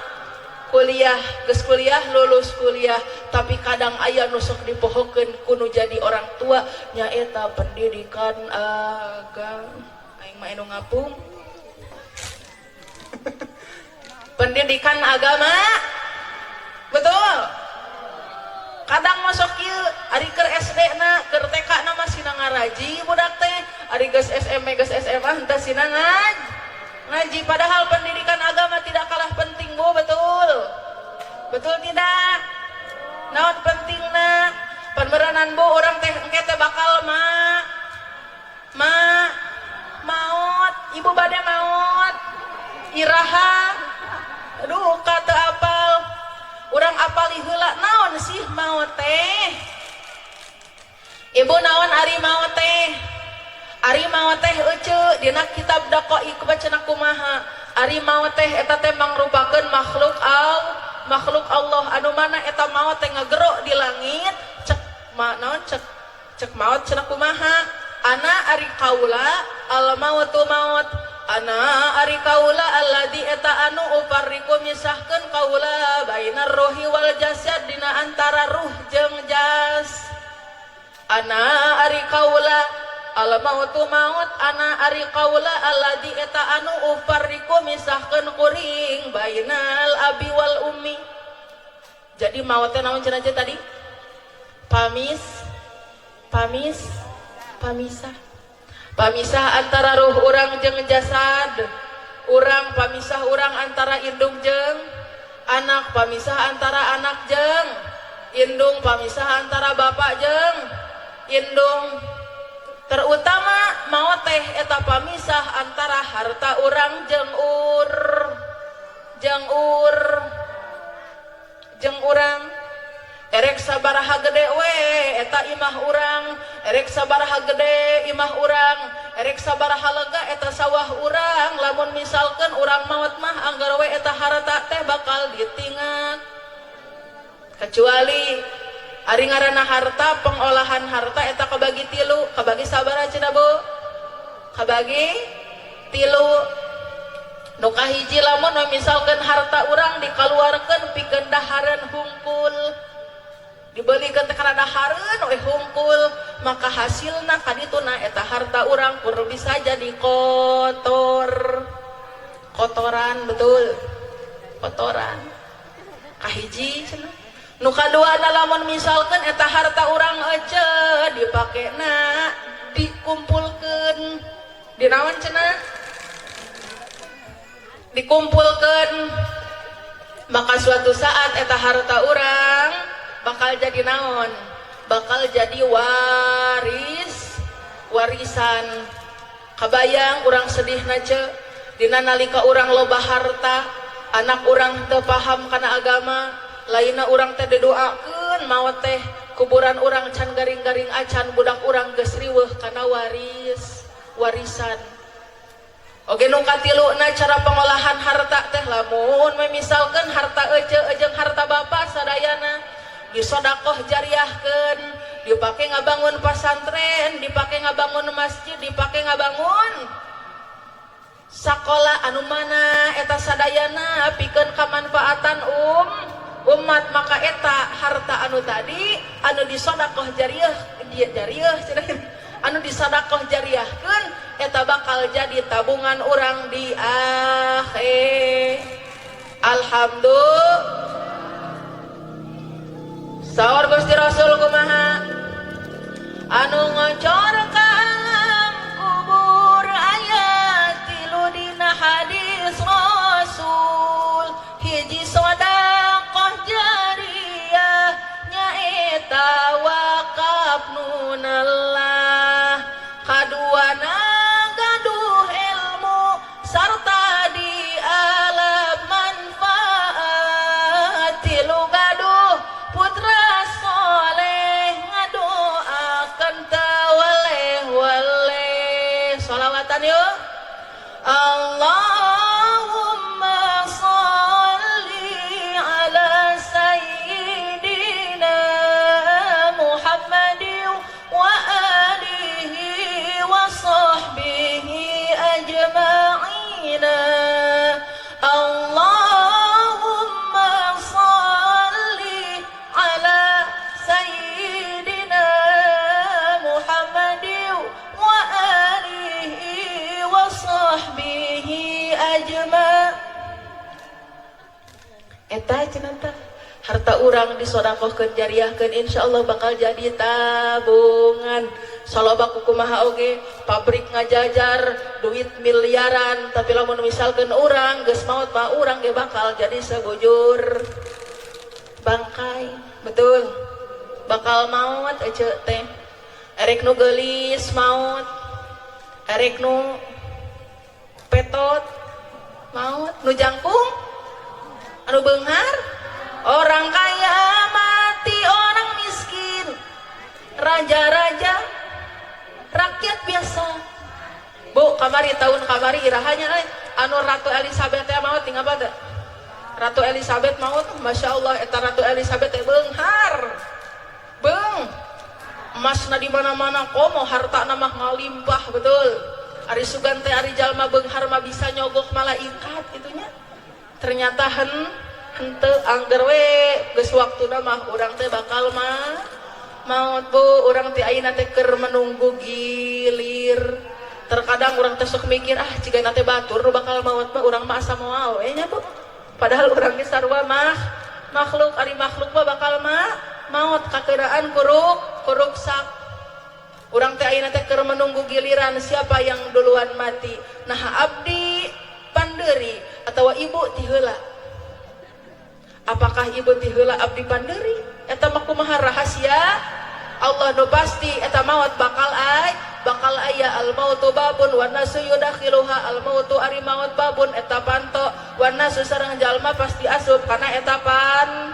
S1: kuliah, geus kuliah, lulus kuliah, tapi kadang aya nu sok dipohokeun ku nu jadi orang tua nyaeta pendidikan agama. Aing mah anu ngapung. Pendidikan agama, betul. Kadang masuk kieu, ari keur SD na, keur TK na masih ngaraji budak teh, ari geus SMP, geus SMA henteu sina ngaji, padahal pendidikan agama tidak kalah penting, Bu, betul? Betul tidak? Naon pentingna? Panberanan Bu, urang teh engke teh bakal ma ma maut. Ibu bade maut iraha? Aduh, kata apal urang apali heula naon sih maut teh. Ibu, naon ari maut teh? Ari maut teh ece dina kitab Daqaiq bacana kumaha? Ari maut teh eta teh mangrupakeun makhluk Allah anu mana eta maut teh ngagero di langit. Cek ma, naon cek cek maut cenah kumaha? Ana ari kaula al mautu maut, ana ari kaula alladzi eta anu ufarriqu misahkeun kaula bainar ruhi wal jasad dina antara ruh jeung jas. Ana ari kaula al mautu maut, ana ari kaula alladzi eta anu ufarriqu misahkeun kuring bainal abi wal ummi. Jadi maut teh naon cenah tadi? Pamis pamis pamisah, pamisah antara ruh urang jeung jasad urang, pamisah urang antara indung jeung anak, pamisah antara anak jeung indung, pamisah antara bapak jeung indung. Terutama maot teh eta pamisah antara harta urang jeung ur jeung ur jeung urang. Erek sabaraha gede we eta imah urang, erek sabaraha gede imah urang, erek sabaraha lega eta sawah urang, lamun misalkan urang maot mah anggar we eta harta teh bakal ditingak, kecuali Ari ngaranna harta, pengolahan harta eta kabagi tilu, kabagi sabaraha cenah, Bu? Kabagi tilu. Nu kahiji, lamun misalkan harta urang dikaluarkeun pikeun dahareun hungkul, dibelikeun teh kana dahareun we hungkul, maka hasilna kadituna eta harta urang kur bisa jadi kotor, kotoran, betul, kotoran kahiji cenah. Nu kaduana, lamun misalkan eta harta urang ece dipakena dikumpulkeun di naon cenah, dikumpulkan, maka suatu saat eta harta urang bakal jadi naon? Bakal jadi waris, warisan. Kabayang urang sedih nace dina nalika urang loba harta, anak urang teu paham kana agama lainna, urang teh didoakeun maot teh kuburan urang can garing-garing acan budak urang geus riweuh kana waris, warisan. Oke, nu katiluna, cara pengolahan harta teh lamun misalkan harta ece jeung harta bapak sadayana disodakoh jariahkeun, dipake ngabangun pasantren, dipake ngabangun masjid, dipake ngabangun sakola, anu mana eta sadayana pikeun kamanfaatan umat, maka eta harta anu tadi anu disodakoh jariah jariah anu disodakoh jariahkeun eta bakal jadi tabungan urang di akhir. Alhamdulillah. Saur Gusti Rasul kumaha? Anu ngocor ka alam kubur aya tilu dina hadis Rasul: hiji, sodakoh jariah, nyaeta wakaf nu nelah; kaduana, gaduh ilmu sarta di alam manfaat; tilu, gaduh putra soleh ngadoakeun teu weleh-weleh. Sholawatan yuk. Allahumma salli ala sayyidina Muhammadin wa alihi wa sahbihi ajma'ina. Allahumma salli ala sayyidina Muhammadin wa alihi wa sahbihi ajma. Eta cenah tah harta urang disodakohkeun, jariahkeun, insyaallah bakal jadi tabungan. Saloba kumaha oge pabrik ngajajar duit miliaran, tapi lamun misalkeun urang geus maot mah urang ge bakal jadi sebujur bangkai, betul. Bakal maut ece teh, erek nu geulis maut, erek nu petot maut, nu jangkung, anu beunghar. Orang kaya mati, orang miskin, raja-raja, rakyat biasa. Bu, kamari, tahun kamari irahanya euy, anu Ratu Elizabeth teh maot tinggal apa teh? Ratu Elizabeth maot, Masya Allah, eta Ratu Elizabeth teh beunghar. Beung. Emasna di mana-mana, komo harta mah ngalimpah, betul. Ari sugan teh ari jalma beunghar mah bisa nyogok malaikat itunya. Ternyata henteu, angger we geus waktuna mah urang teh bakal mah maut, Bu. Urang teh ayeuna teh keur menunggu gilir. Terkadang urang teh sok mikir, ah, jigana teh batur nu bakal maut mah, urang mah asa moal we nya, Bu. Padahal urang ge sarua mah makhluk, ari makhluk mah bakal mah maut kakeuraan kuruk kuruksak. Urang teh ayeuna teh keur menunggu giliran siapa yang duluan mati. Nah, abdi pandeuri atau ibu ti heula? Apakah ibu ti heula, abdi pandeuri? Eta mah kumaha, rahasia Allah. Nu pasti eta maut bakal ay bakal aya. Al mautu babun wan nasu yudakhiluha. Al mautu, ari maut, babun, eta panto, wan nasu, sareng jalma, pasti asup kana eta pan,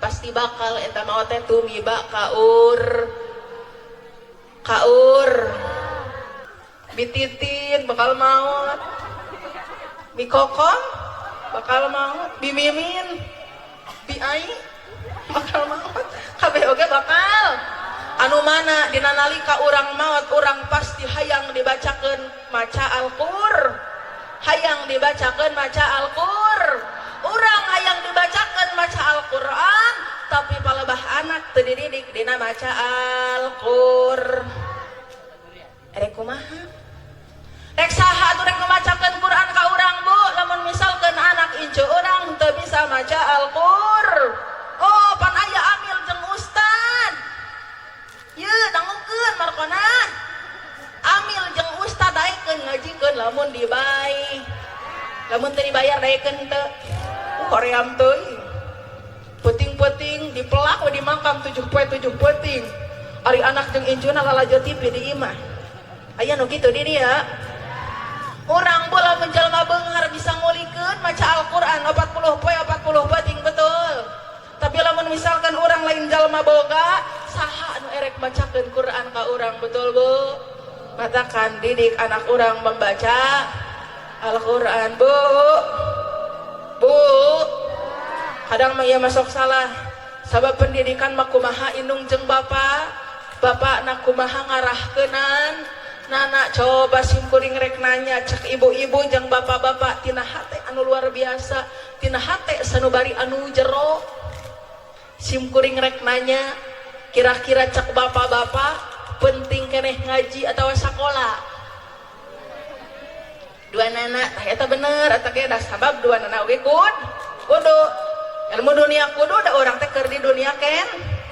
S1: pasti bakal eta maut teh tumiba kaur kaur. Bititin bakal maut, bikokom bakal maut, bimimin, biai bakal maut, kabeh. oge bakal. Anu mana dina nalika urang maot, urang pasti hayang dibacakeun maca Al-Qur, hayang dibacakeun maca Al-Qur, urang hayang dibacakeun maca Al-Qur'an, tapi palebah anak teu dididik dina maca Al-Qur. Rek kumaha? Rek saha atuh rek macakeun Quran ka urang, Bu, lamun misalkeun anak incu urang teu bisa maca Al-Qur? Oh, pan aya amil jeung ustad. Ye, dangukeun markona. Amil jeung ustad daekeun ngajikeun lamun dibay. Lamun teu dibayar daekeun teu? Hoream teuing. Peuting-peuting dipelak we di makam 7 poe 7 peuting. Ari anak jeung incuna lalajo TV di imah. Aya nu kitu di dieu. Urang bola menjelma beunghar bisa ngulikeun maca Al-Qur'an 40 poe 40 peuting, betul. Tapi lamun misalkan urang lain jalma boga, saha anu erek macakeun Quran ka urang, betul, Bu? Matakan didik anak urang membaca Al-Qur'an, Bu. Bu. Kadang mah ieu masuk salah. Sabab pendidikan mah kumaha indung jeung bapa, bapak na kumaha ngarahkeunan. Nana coba simkuring rek nanya cek ibu-ibu jeung bapak-bapak tina hate anu luar biasa, tina hate sanubari anu jero. Simkuring rek nanya, kira-kira cek bapak-bapak penting keneh ngaji atau sekolah? Dua nana, tah eta bener eta ge da, sabab dua nana oge kudu ilmu dunia, kudu da urang teh keur di dunia ken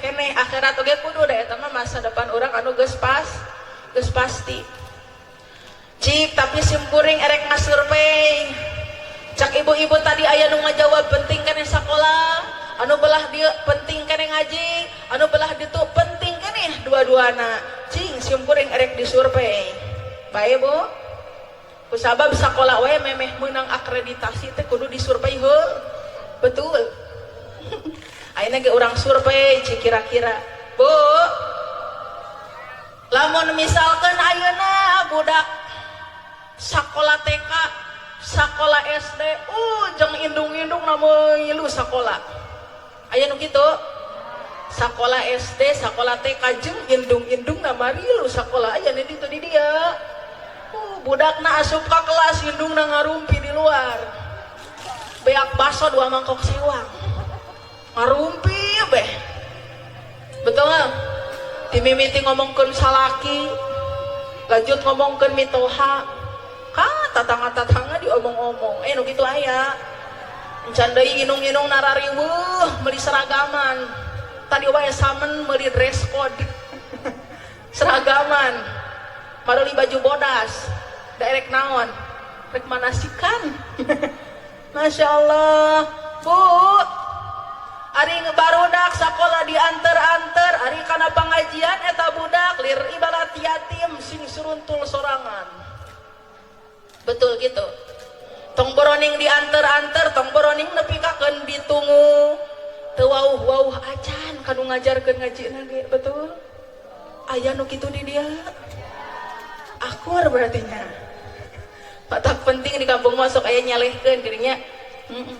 S1: keneh, akhirat oge kudu da eta mah masa depan urang anu geus pas, geus pasti. Cik, tapi simkuring erek ngasurvei. Cak ibu-ibu tadi aya nu ngajawab penting keneh sakola, anu belah dieu penting keneh ngaji, anu belah ditu penting keneh dua-duana. Cing, simkuring erek disurvei. Bae, Bu. Kusabab sakola we memeh meunang akreditasi teh kudu disurvei heul. Betul. Ayeuna ge urang survei, cik, kira-kira. Bu, lamun misalkan ayeuna budak sakola TK, sakola SD, jeung indung-indung milu sakola. Aya nu kitu? Sakola SD, sakola TK jeung indung-indung marilu sakola, aya nu ditu di dieu? Budakna asup ka kelas, indungna ngarumpi di luar. Beak baso dua mangkok sewang. Ngarumpi beh. Betul nggak? Dimimiti ngomongkeun salaki, lanjut ngomongkeun mitoha, ka tatangga-tatangga diomong-omong. Eh, nu kitu aya? Encan deui indung-indung narariweuh meuli seragaman. Tadi wae samen meuli dress code. Seragaman. Mareli baju bodas. Da erek naon? Rek manasikan. Masya Allah. Bu, ari barudak sakola dianter-anter, ari kana pengajian eta budak lir ibarat yatim sing suruntul sorangan. Betul gitu? Tong boroning dianter-anter, tong boroning nepikakeun ditungu. Teu wauh-wauh acan kanu ngajarkeun ngaji ge, betul? Aya nu kitu di dieu? Akur berarti nya. Tak penting di kampung masuk aya nyalehkeun dirinya. Heeh.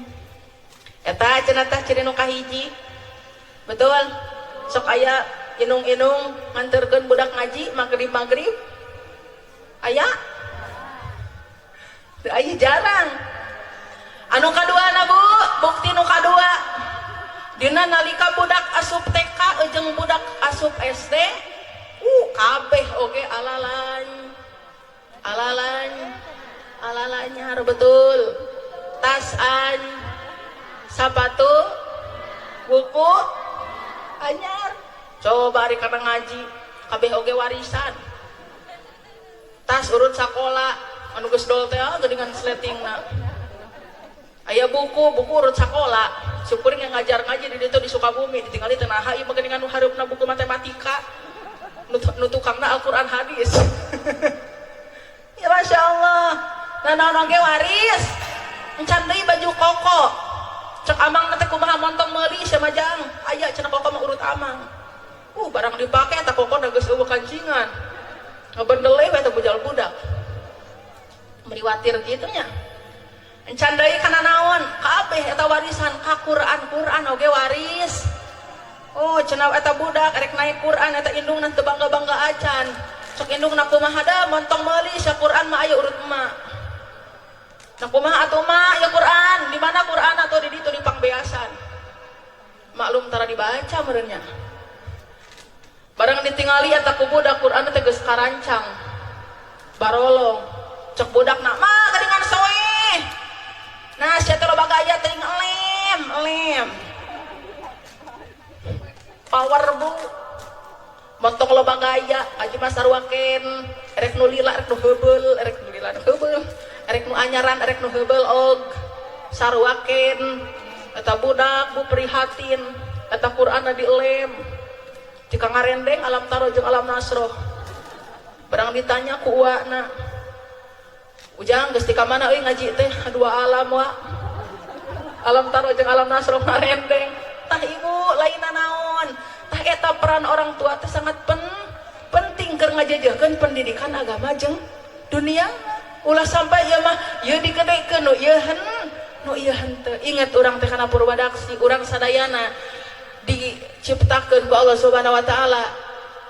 S1: Eta cenah tah ciri nu kahiji. Betul? Sok aya indung-indung nganterkeun budak ngaji magrib-magrib? Aya? Teu aya, jarang. Anu kaduana, Bu, bukti nu kadua. Dina nalika budak asup TK jeung budak asup SD, kabeh oge alalan. Alalan. Alalanyar, betul. Tas an, sapatu, buku anyar. Coba ari kana ngaji, kabeh oge warisan. Tas urut sakola, anu geus dol teh geuningan sletingna. Aya buku, buku urut sakola. Syukur yang ngajar ngaji di ditu di Sukabumi, ditinggali teu naha ieu mah geuningan nu hareupna buku matematika. Nu tukangna Al-Qur'an hadis. Ya, Masya Allah. Nah, naon oge waris. Encan deui baju koko. Cek amang teh kumaha montong meuli sia majang. Aya cenah koko mah urut amang. Barang dipake eta koko da geus eueuh kancingan. Ngabendele we eta bujal budak. Meriwatir kitu nya. Encan deui kana naon? Kabeh eta warisan ka Quran, Quran oge waris. Oh, Bu, cenah eta budak erek naik Quran eta indungna teu bangga-bangga acan. Sok indungna kumaha da montong meuli sia Quran mah aya urut emak. Nah kumaha atuh mak ya Quran, di mana Quran atau di ditu di pangbeasan. Maklum tara dibaca meureun nya. Barang ditingali eta ku budak Quran teh geus karancang. Barolong. Cek budakna, "Mah geuningan soe." Nah, sia teh loba gaya teuing elem, elem. Power bu. Montong loba gaya, aji mah sarua keneh, erek nu lila, erek nu heubeul, erek nu lila nu heubeul, erek nu anyaran, erek nu heubeul og. Sarua keneh. Eta budak bu prihatin, eta Qur'anna dielem. Jika ngarendeng alam taro jeung alam nasroh. Barang ditanya ku uakna, "Ujang geus ti ka mana euy ngaji teh?" "Dua alam wa." Alam taro jeung alam nasroh ngarendeng. Tah ibu lainna naon? Tah eta peran orang tua teh sangat penting keur ngajejehkeun pendidikan agama jeung dunia. Ulah sampai ieu mah ieu digedekeun nu ieu hen nu ieu henteu. Ingat urang teh kana purwadaksi, urang sadayana diciptakeun ku Allah Subhanahu wa taala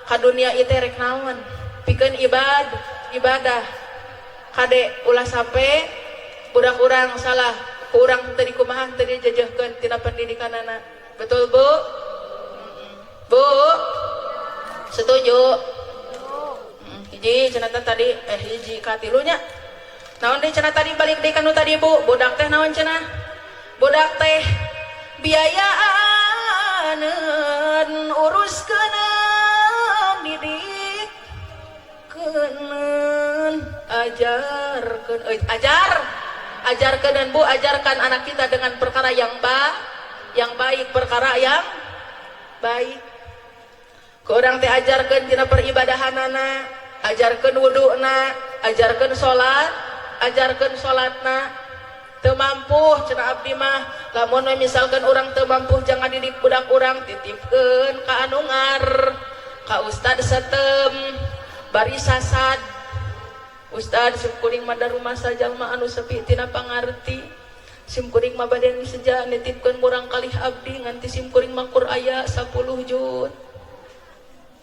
S1: ka dunia ieu teh rek naon? Pikeun ibadah. Kade ulah sampai budak urang salah ku urang teu dikumaha teu dijejehkeun tina pendidikanana. Betul, Bu? Bu? Setuju? Hiji cenah tadi hiji katilunya. Naon deui cenah tadi balik deui kanu tadi Bu? Budak teh naon cenah? Budak teh biayaan uruskeun didik keuneun ajarkeun ajar ajarkeun Bu, ajarkan anak kita dengan perkara yang yang baik, perkara yang baik. Ku urang teh ajarkeun tina peribadahanana, ajarkeun wuduna, ajarkeun salat, ajarkeun salatna. Teu mampu cenah abdi mah, lamun we misalkan urang teu mampu jangan didik budak urang, titipkeun ka anu ngar ka ustad setem bari sasad. "Ustad, sim kuring mah da rumah sajalma anu sepi tina pangarti, sim kuring mah bade seja nitipkeun murang kalih abdi nganti sim kuring mah kur aya 10 juz."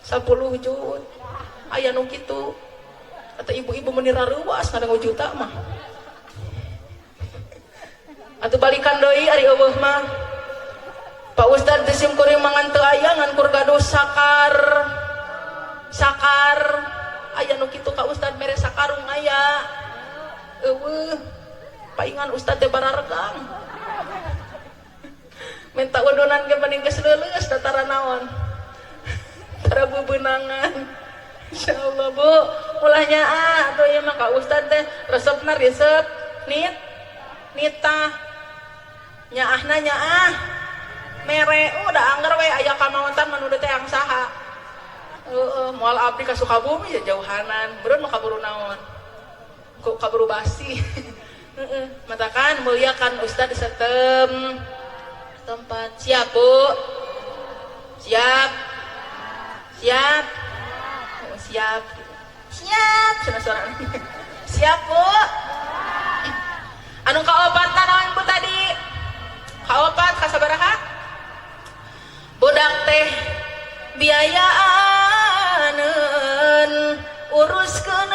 S1: 10 juz aya nu kitu atau ibu-ibu meni rareuwas ngadangu juta mah. Atau balikan deui ari eueuh mah, "Pak Ustad, teh sim kuring mah ngan teu aya ngan kur gaduh sakar sakar." Aya nu kitu ka ustad mere sakarung aya eueuh paingan ustad teh bararegang minta udunan ge mending geus leuleus da tara naon tara bebenangan. Insyaallah Bu, ulah nyaa atuh ieu mah ka ustad teh resepna resep nit nitah nyaahna nyaah mere udah angger we aya kamaontan mah nu teh yang saha. Heeh, moal abdi ka Sukabumi ya jauhanan, beureun mah kaburu naon? Ku kaburu basi. Heeh, matakan muliakan ustad setem tempat. Siap, Bu? Siap? Siap? Oh, siap. Siap, cenah suara. Siap, Bu? Anu kaopatna naon Bu tadi? Kaopat kasabaraha? Budak teh biayaan uruskeun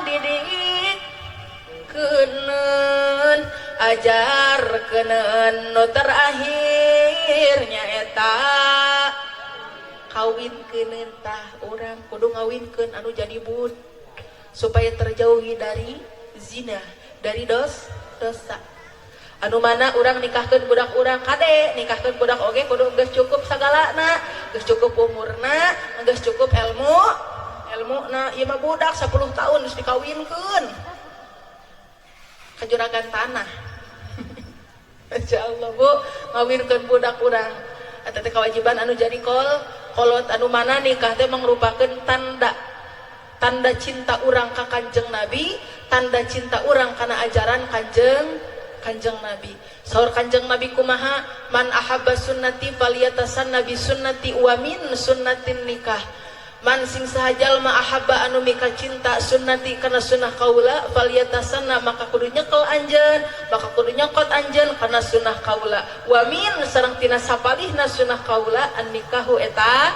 S1: didik keuneun ajarkeun nu terakhir nyaeta kawinkeun. Tah urang kudu ngawinkeun anu jadi bud supaya terjauhi dari zina, dari dosa. Anu mana urang nikahkeun budak urang, kade nikahkeun budak oge kudu geus cukup sagalana, geus cukup umurna, geus cukup ilmu ilmuna. Ieu mah budak 10 tahun geus dikawinkeun ka juragan tanah. Masya Allah Bu, ngawinkeun budak urang eta teh kewajiban anu jadi kolot anu mana nikah teh mangrupakeun tanda tanda cinta urang ka Kanjeng Nabi, tanda cinta urang kana ajaran Kanjeng Kanjeng Nabi. Saur Kanjeng Nabi kumaha? Man ahabba sunnati falyatasanna bi sunnati wa min sunnatin nikah. Man sing saha jalma ahabba anu mika cinta sunnati kana sunnah kaula falyatasanna maka kudu nyekel anjeun, maka kudu nyokot anjeun kana sunnah kaula. Wa min sareng tina sapalihna sunnah kaula an nikahu eta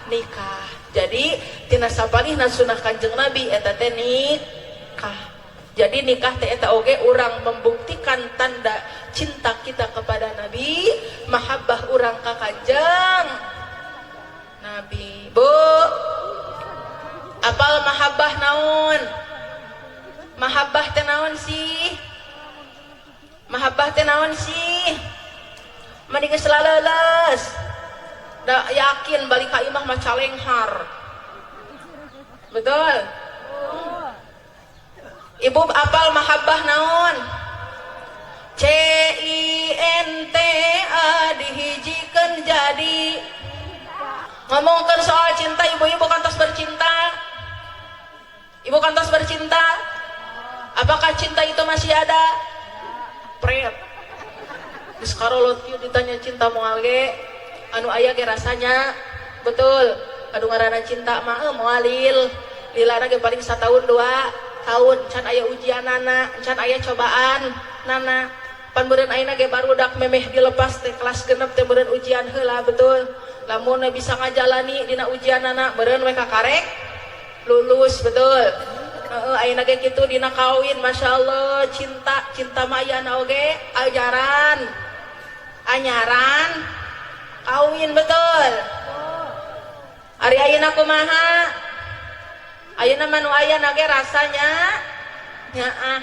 S1: nikah. Jadi tina sapalihna sunnah Kanjeng Nabi eta teh nikah. Jadi nikah teh eta oge urang membuktikan tanda cinta kita kepada Nabi, mahabbah urang ka Kanjeng Nabi. Bu, apal mahabbah naon? Mahabbah teh naon sih? Mahabbah teh naon sih? Mani geus laleles. Da yakin balik ka imah mah calenghar. Betul? Ibu apal mahabbah naon? C I N T A dihijikeun jadi. Ngomongkeun soal cinta, ibu-ibu kantos bercinta. Ibu kantos bercinta. Apakah cinta itu masih ada? Pret. Geus karolot kieu ditanya cinta moal ge, anu aya ge rasanya. Betul. Anu ngaranna cinta mah moal lil. Lilana ge paling satahun 2 tahun, can aya ujianana, can aya cobaan nana. Pan meureun ayeuna ge barudak memeh dilepas teh kelas 6 teh meureun ujian heula, betul. Lamun bisa ngajalani dina ujianana meureun we kakarek lulus, betul. Heeh, ayeuna ge kitu dina kawin, masyaallah, cinta, cinta mah ayana oge ajaran. Anyaran kawin, betul. Ari ayeuna kumaha? Ayeuna mah nu aya ge rasanya nyaah.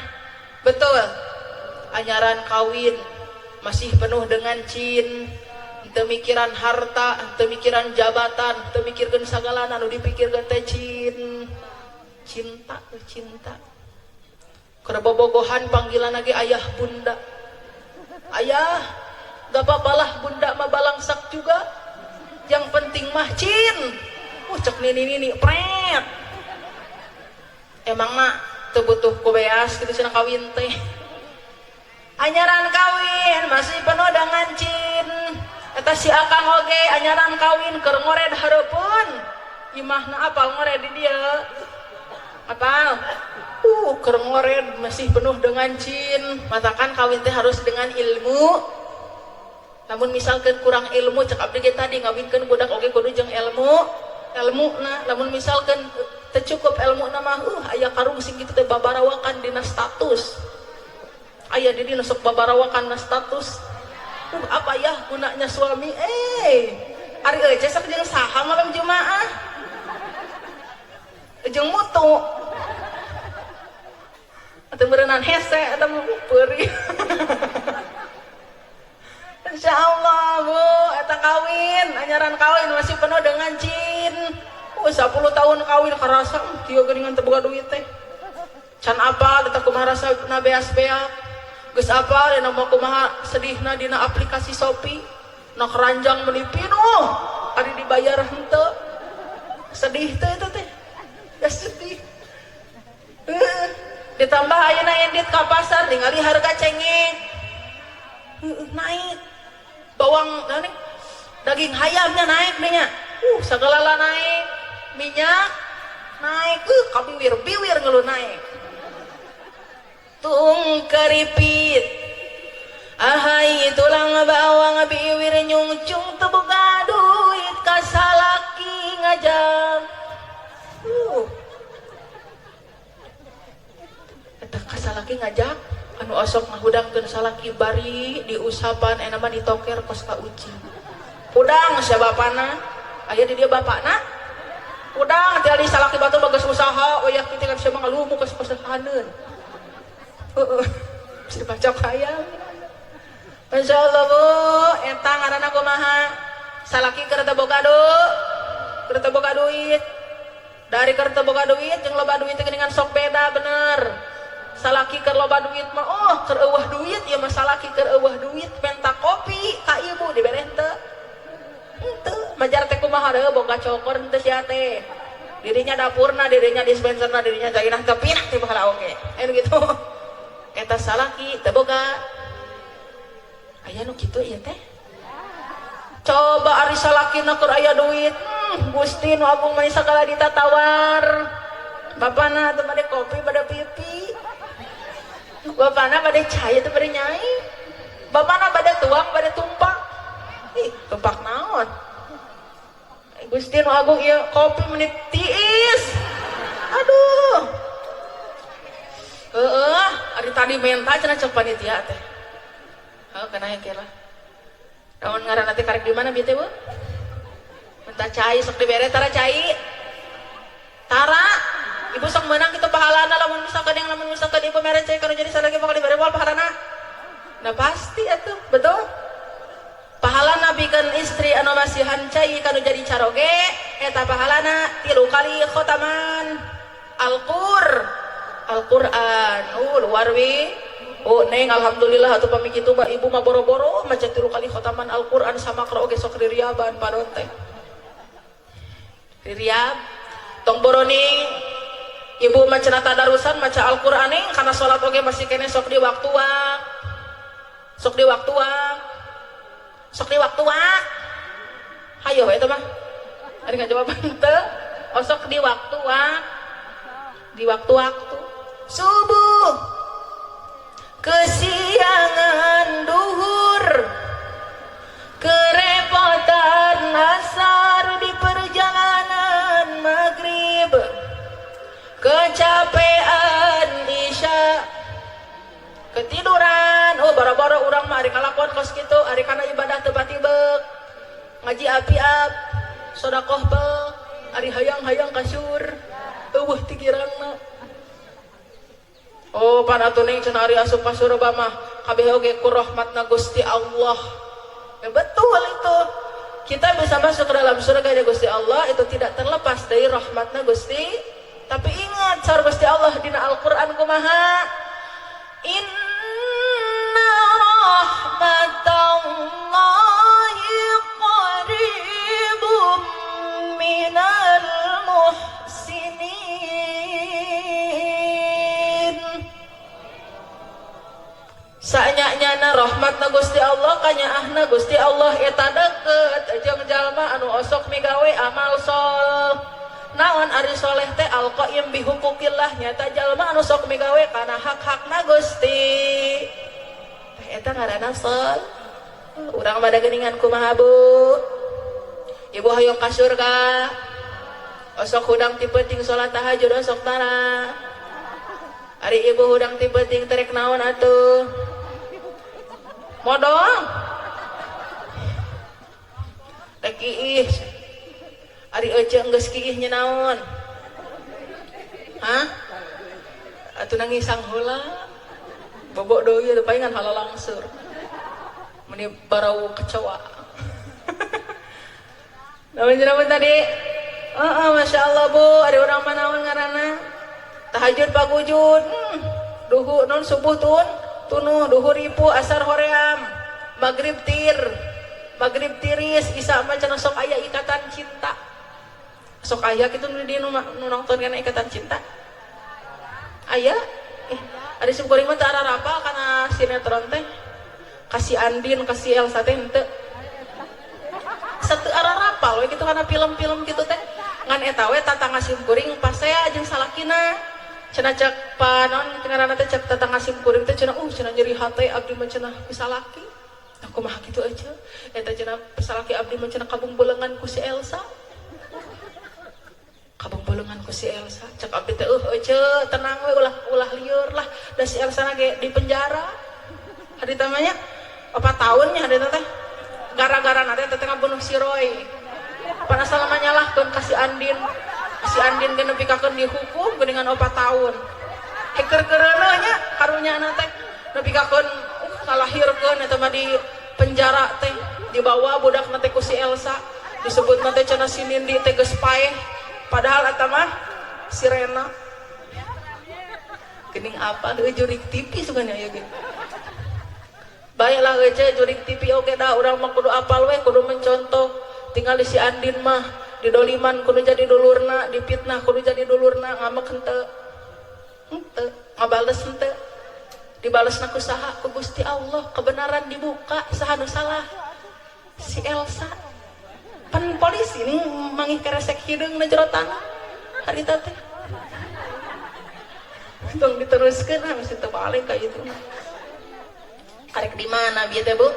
S1: Betul. Anyaran kawin masih penuh dengan cinta. Teu mikiran harta, teu mikiran jabatan, teu mikirkeun sagalana, nu dipikirkeun teh cinta, cinta. Keur bobogohan panggilan lagi ayah bunda. Ayah, gak apa-apalah bunda mah balangsak juga. Yang penting mah cin. Cek nini nini pret. Emang mah teu butuh ku beas kitu cenah kawin teh. Anyaran kawin masih penuh dengan cin. Eta si akang oge anyaran kawin keur ngored hareupeun. Imahna apal ngored di dieu. Apal? Keur ngored masih penuh dengan cin. Matakan kawin teh harus dengan ilmu. Namun misalkan kurang ilmu, cek abdi ge tadi ngawinkeun budak oge kudu jeung ilmu. Ilmuna, lamun misalkan teu cukup ilmuna mah, aya karung sing kitu teh babarawakan dina status. Aya di dina sok babarawakan na status. Apa ya gunanya suami? Ari euy sok jeung saha malam Jumaah? Jeung mutu. Atau berenang hese atau peurih. Insyaallah Bu, eta kawin, anyaran kawin masih penuh dengan cin. 10 tahun kawin karasa kieu geuningan teu boga duit teh. Can apal eta kumaha rasana beas-beak. Geus apal dina mah kumaha sedihna dina aplikasi Shopee. Na keranjang meuni pinuh, ari dibayar henteu. Sedih teh eta teh. Ya sedih. Ditambah ayeuna indit ka pasar ningali harga cengek. Naik. Bawang naik, daging hayamnya naik nya. Sagalala naik. Minyak naik, kabiwir-biwir ngeluh naik. Tung keripit ahai tulang bawang biwir nyungcung teu boga duit ka salaki ngajak. Eta ka salaki ngajak anu osok ngahudangkeun salaki bari diusapan eta mah ditoker kos ka ucing. Pudang sia bapana, aya di dieu bapana. Pudang tinggal di salaki batu bagus usaha, wayah kitu kan sia mah ngalumuk ka pasahaneun. Heeh. Bisa dibacok hayam. Masya Allah Bu, eta ngaranna kumaha? Salaki keur teu boga keur teu boga duit. Dari keur teu boga duit jeung loba duit teh geuningan sok beda bener. Salaki keur loba duit mah oh keur eueuh duit ieu mah salaki keur eueuh duit menta kopi ka ibu dibere henteu. Henteu, majar teh kumaha deui boga cokor henteu sia teh. Dirinya dapurna, dirinya dispenserna, dirinya jainah teu pinak teh baheula oge. Anu gitu. Eta salaki teu boga. Aya nu kitu ieu teh. Coba ari salakina keur aya duit, Gusti nu agung mah sagala ditatawar. Bapana teu bade kopi bade pipi. Bapana bade cai teu bade nyai. Bapana bade tuang bade tumpak. Ih, tumpak naon? Gusti nu agung ieu kopi menit tiis. Aduh. Heeh, ari tadi menta cenah cek panitia teh. Heuh, kana yang kira. Naon ngaranna teh karek di mana bieu teh, Bu? Minta cai sok dibere tara cai. Tara. Ibu sok menang kitu pahalana lamun misalkan yang lamun misalkan ibu mere cai kalau jadi salaki bakal dibere moal pahalana. Nah pasti atuh, betul? Pahalana pikeun istri anu masihan cai kanu jadi caroge eta pahalana 3 kali khotaman Al-Qur'an. Luar wi. Oh neng alhamdulillah atuh pami kitu mah ibu mah boro-boro maca 3 kali khotaman Al-Qur'an sama oge sok ririaban panon teh. Ririab tong boroning ibu mah cenah tadarusan maca Al-Qur'an neng kana salat oge masih keneh sok di waktu wa. Sok di waktu wa. Sok di waktu wa. Hayo eta mah. Ari ngajawaban teu. Oh sok di waktu wa. Di waktu-waktu subuh, kesiangan duhur, kerepotan asar di perjalanan maghrib, kecapean isya, ketiduran. Oh boro-boro urang mah ari kalakuan kos kitu, ari kana ibadah teu patibek, ngaji api-ap, sedekah bek, ari hayang-hayang kasur, eueuh tikirangna. Oh pan atuh ning cenah ari asup ka surga mah kabeh oge ku rahmatna Gusti Allah. Ya betul itu. Kita bisa masuk ke dalam surga ya Gusti Allah itu tidak terlepas dari rahmatna Gusti. Tapi ingat saur Gusti Allah dina Al-Qur'an kumaha? Inna rahmatallahi qaribum minal muhsinin. Saanya-nyana rahmatna Gusti Allah kanyaahna Gusti Allah eta deukeut jeung jalma anu osok migawe amal sol. Naon ari soleh teh alqaim bihuquqillah nyata jalma anu sok migawe kana hak-hakna Gusti. Teh eta ngaranna sol. Urang mah da geuningan kumaha Bu? Ibu hoyong ka surga. Osok hudang ti peuting salat tahajud osok tara. Ari ibu hudang ti peuting terek naon atuh? Modong. Rek kiih. Ari ece geus kiih nya naon? Hah? Atuh nangisang heula. Bobok deui atuh palingan halalangseur. Meni barau kecoa. Naon cenah tadi? Heeh, Masya Allah Bu, ari urang mah naon ngaranna? Tahajud pagujud, duhu non subuh tun, tunuh duhur ripu asar hoream, maghrib tir, maghrib tiris, isa mah cenah sok aya ikatan cinta. Sok aya kitu nu di nu nonton kana ikatan cinta. Aya? Ari sim kuring mah teu ararapal kana sinetron teh. Kasih Andin, kasih Elsa teh henteu. Satu ararapal we kitu kana film-film kitu teh. Ngan eta we tatangga sim kuring pasea jeung salakina. Cenah cek panon ngaranna teh cek tatangga sim kuring teh cenah cenah nyeri hate abdi mah cenah ku salaki. Nah kumaha kitu aja. Eta cenah salaki abdi mah cenah kabungbelengan ku si Elsa. Kabungbelengan ku si Elsa. Cek abdi teh ece tenang we ulah lieur lah da si Elsa ge di penjara. Harita mah nya 4 tahun nya harita teh. Gara-gara na teh teh ngabunuh si Roy. Pan asal mah nyalahkeun ka si Andin. Si Andin ge nepi kakeun dihukum geuningan 4 tahun. Heker keureuneuh nya karunya teh nepi kakeun ngalahirkeun eta mah di penjara teh dibawa budak teh ku si Elsa. Disebutna teh cenah si Nindi teh geus paeh. Padahal eta mah si Rena. Geuning apa deui jurik TV sugan aya ge. Baiklah ece jurik TV oge dah urang mah kudu apal we kudu mencontoh. Tinggal si Andin mah didoliman kudu jadi dulurna, dipitnah kudu jadi dulurna, ngamek henteu. Henteu, ngabales henteu. Dibalesna ku saha? Ku Gusti Allah, kebenaran dibuka, saha nu salah? Si Elsa. Pan polisi sini mangih keresek hideung na jero tanah harita teh. Tong diteruskeun ah mesti teu balik ka itu. Karek di mana bieu teh Bu?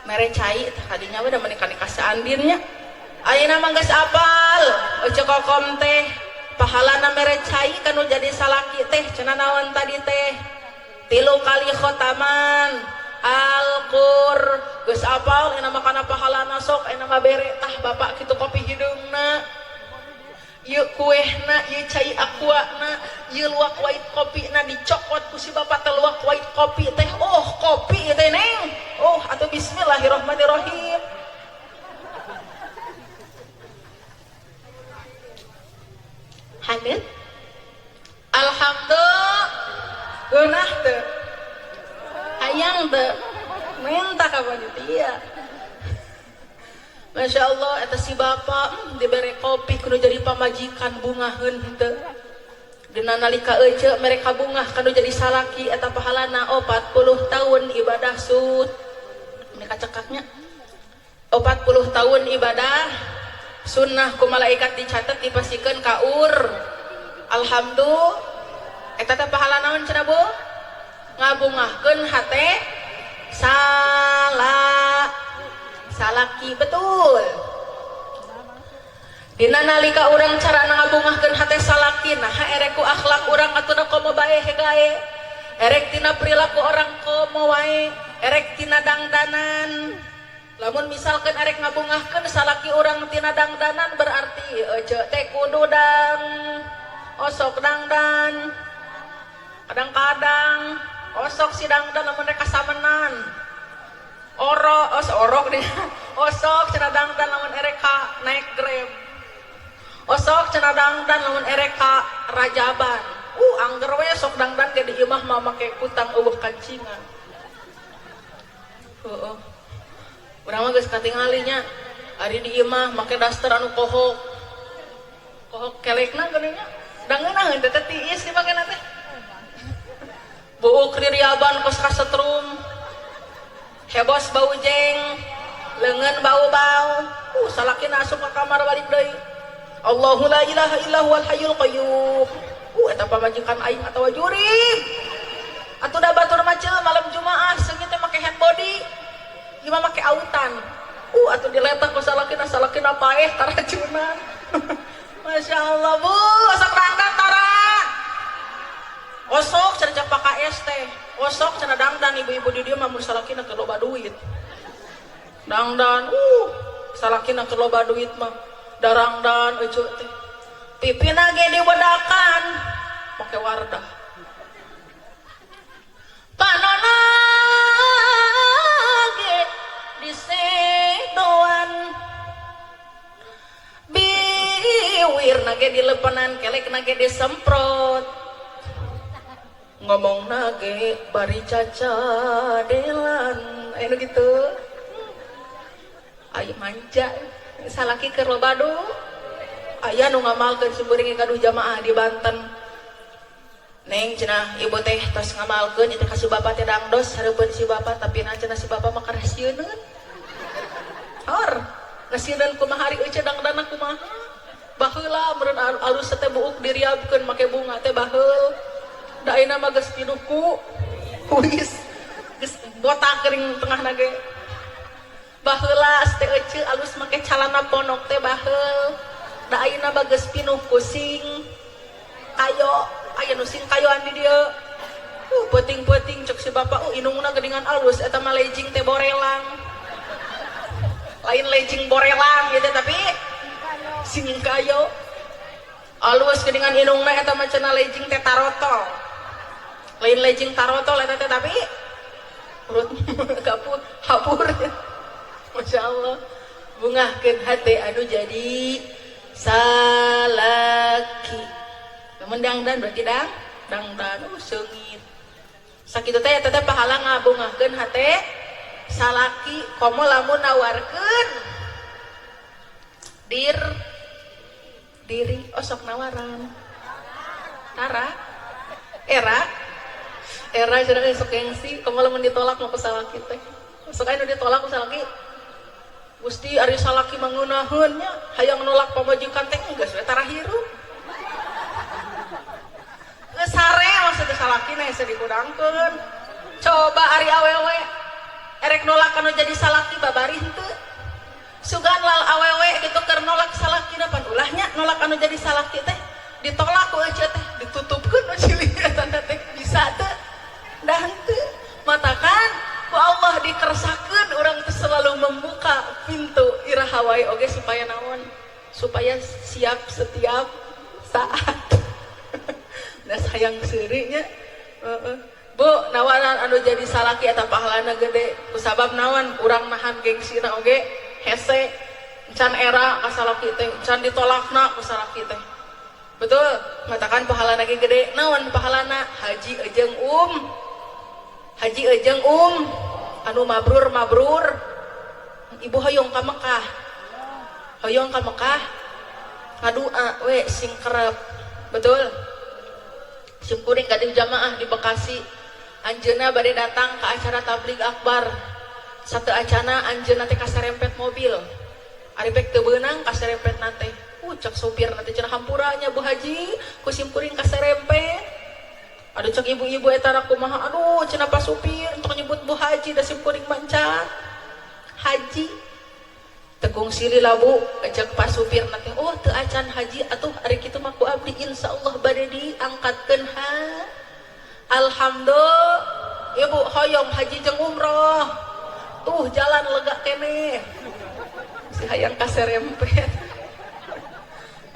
S1: Mere cai tah kadinya we da meuni ka Andin nya. Ayeuna mah geus apal Ece Kokom teh pahalana mere cai kanu jadi salaki teh cenah naon tadi teh 3 kali khotaman Al-Qur geus apal ayeuna mah kana pahalana sok ayeuna mah bere tah bapak kitu kopi hideungna ieu kuehna ieu cai aquana ieu luwak white kopina dicokot ku si bapak teh luwak white kopi teh oh kopi teh neng oh atuh bismillahirrahmanirrahim. Haneut alhamdulillah geunah teu hayang teu minta ka panitia. Masya Allah eta si bapak dibere kopi kudu jadi pamajikan bungaheun henteu. Dina nalika ece mereka bungah kanu jadi salaki eta pahalana 40 tahun ibadah sud. Mereka cekaknya 40 tahun ibadah sunnah ku malaikat dicatat dipasikeun ka ur. Alhamdulillah eta teh pahala naon cenah Bu? Ngabungahkeun hate salaki betul. Dina nalika urang cara ngabungahkeun hate salaki nah erek ku akhlak urang atuh komo bae hegae. Erek tina perilaku orang komo wae, erek tina dangdanan. Lamun misalkan erek ngabungahkeun salaki urang tina dangdanan berarti ece teh kudu dang osok dangdan. Kadang-kadang osok si dangdan lamun rek kasamenan. Orok, orok deh. Osok cenah dangdan lamun erek ka naik Grab. Osok cenah dangdan lamun erek ka Rajaban. Angger we sok dangdan ge di imah mah make kutang eueuh kancingan. Heueuh. Urang mah geus katingali nya. Ari di imah make daster anu kohok. Kohok kelekna geuning nya. Dangeunah teh tiis dipakena teh. Buuk ririaban kos kasetrum. Hebos bau jeng, leungeun bau-bau. Salakina asup ka kamar balik deui. Allahu la ilaha illa huwal hayyul qayyum. Eta pamajikan aing atawa jurig. Atuh da batur mah malam Jumaah seungit teh make hand body. Ieu mah make autan. Atuh diletak ku salakina, salakina paeh taracunan. Masya Allah Bu, osok dangdan tara. Osok cenah PKS teh. Osok cenah dangdan ibu-ibu di dieu mah mun salakina keur loba duit. Dangdan, salakina keur loba duit mah darangdan euceu teh. Pipina ge diwedakan make wardah. Panona ge disedoan. Biwirna ge dilepenan, kelekna ge disemprot. Ngomong nage bari cacadelan anu gitu. Ayo manja salaki keur loba aya nu ngamalkeun simkuring gaduh jamaah di Banten. Neng cenah ibu teh tos ngamalkeun ieu teh ka si bapak teh dangdos hareupeun si bapak tapi na cenah si bapak mah karasieuneun. Hor, ngasieuneun kumaha ari euceu dangdana kumaha? Baheula meureun alus teh buuk diriabkeun make bunga teh baheul. Da ayeuna mah geus pinuku kuis geus botak kering tengahna ge. Baheula teh euceu alus make calana ponok teh baheul. Da ayeuna mah geus pinuh kusing kayo, aya nu sing kayoan di dieu. Peuting-peuting cek si bapak, inungna geuningan alus eta mah legging teh borelang. Lain legging borelang gitu tapi sing kayo. Alus geuningan inungna eta mah cenah legging teh tarotol. Lain legging tarotol eta teh tapi urut kapur hapur. Masya Allah bungahkeun hate anu jadi salaki. Lamun dangdan berarti dangdan seungit. Sakitu teh eta teh pahala ngabungahkeun hate salaki komo lamun nawarkeun diri osok nawaran. Tara era era cenah sok gengsi komo lamun ditolak mah ku salaki teh. Sok aya nu ditolak ku salaki. Gusti ari salaki mah ngeunaheun nya, hayang nolak pamajikan teh geus we tara hirup. Geus sare maksud salakina hese dikudangkeun. Coba ari awewe erek nolak anu jadi salaki babari henteu. Sugan lal awewe gitu keur nolak salakina pan ulahnya nolak anu jadi salaki teh ditolak ku ece teh ditutupkeun nu cili eta teh bisa teu dah henteu. Matakan ku Allah dikersakeun urang teh selalu membuka pintu iraha wae oge supaya naon, supaya siap setiap saat. Da sayang seuri nya. Heeh. Bu, nawanan anu jadi salaki eta pahalana gede kusabab naon urang nahan gengsina oge hese can era ka salaki teh can ditolakna ku salaki teh. Betul, matakan pahalana ge gede. Naon pahalana? Haji jeung haji jeung anu mabrur mabrur. Ibu hoyong ka Mekah, hoyong ka Mekah ngadua we sing kerep. Betul, simkuring gaduh jamaah di Bekasi, anjeunna bade datang ke acara tabligh akbar. Satu acana anjeunna teh kaserempet mobil, ari pek teu beunang kaserempet teh. Cek supir nanti cenah hampura nya Bu Haji ku simkuring kaserempet. Aduh, cek ibu-ibu eta kumaha, aduh cenah pak supir untuk nyebut Bu Haji da simkuring mancan haji tekung sili labu. Cek pak supir nanti, oh teu acan haji atuh ari kitu mah ku abdi insyaallah bade diangkatkeun ha. Alhamdulillah. Ibu hoyong haji jeung umroh tuh jalan lega kene si hayang kaserempet.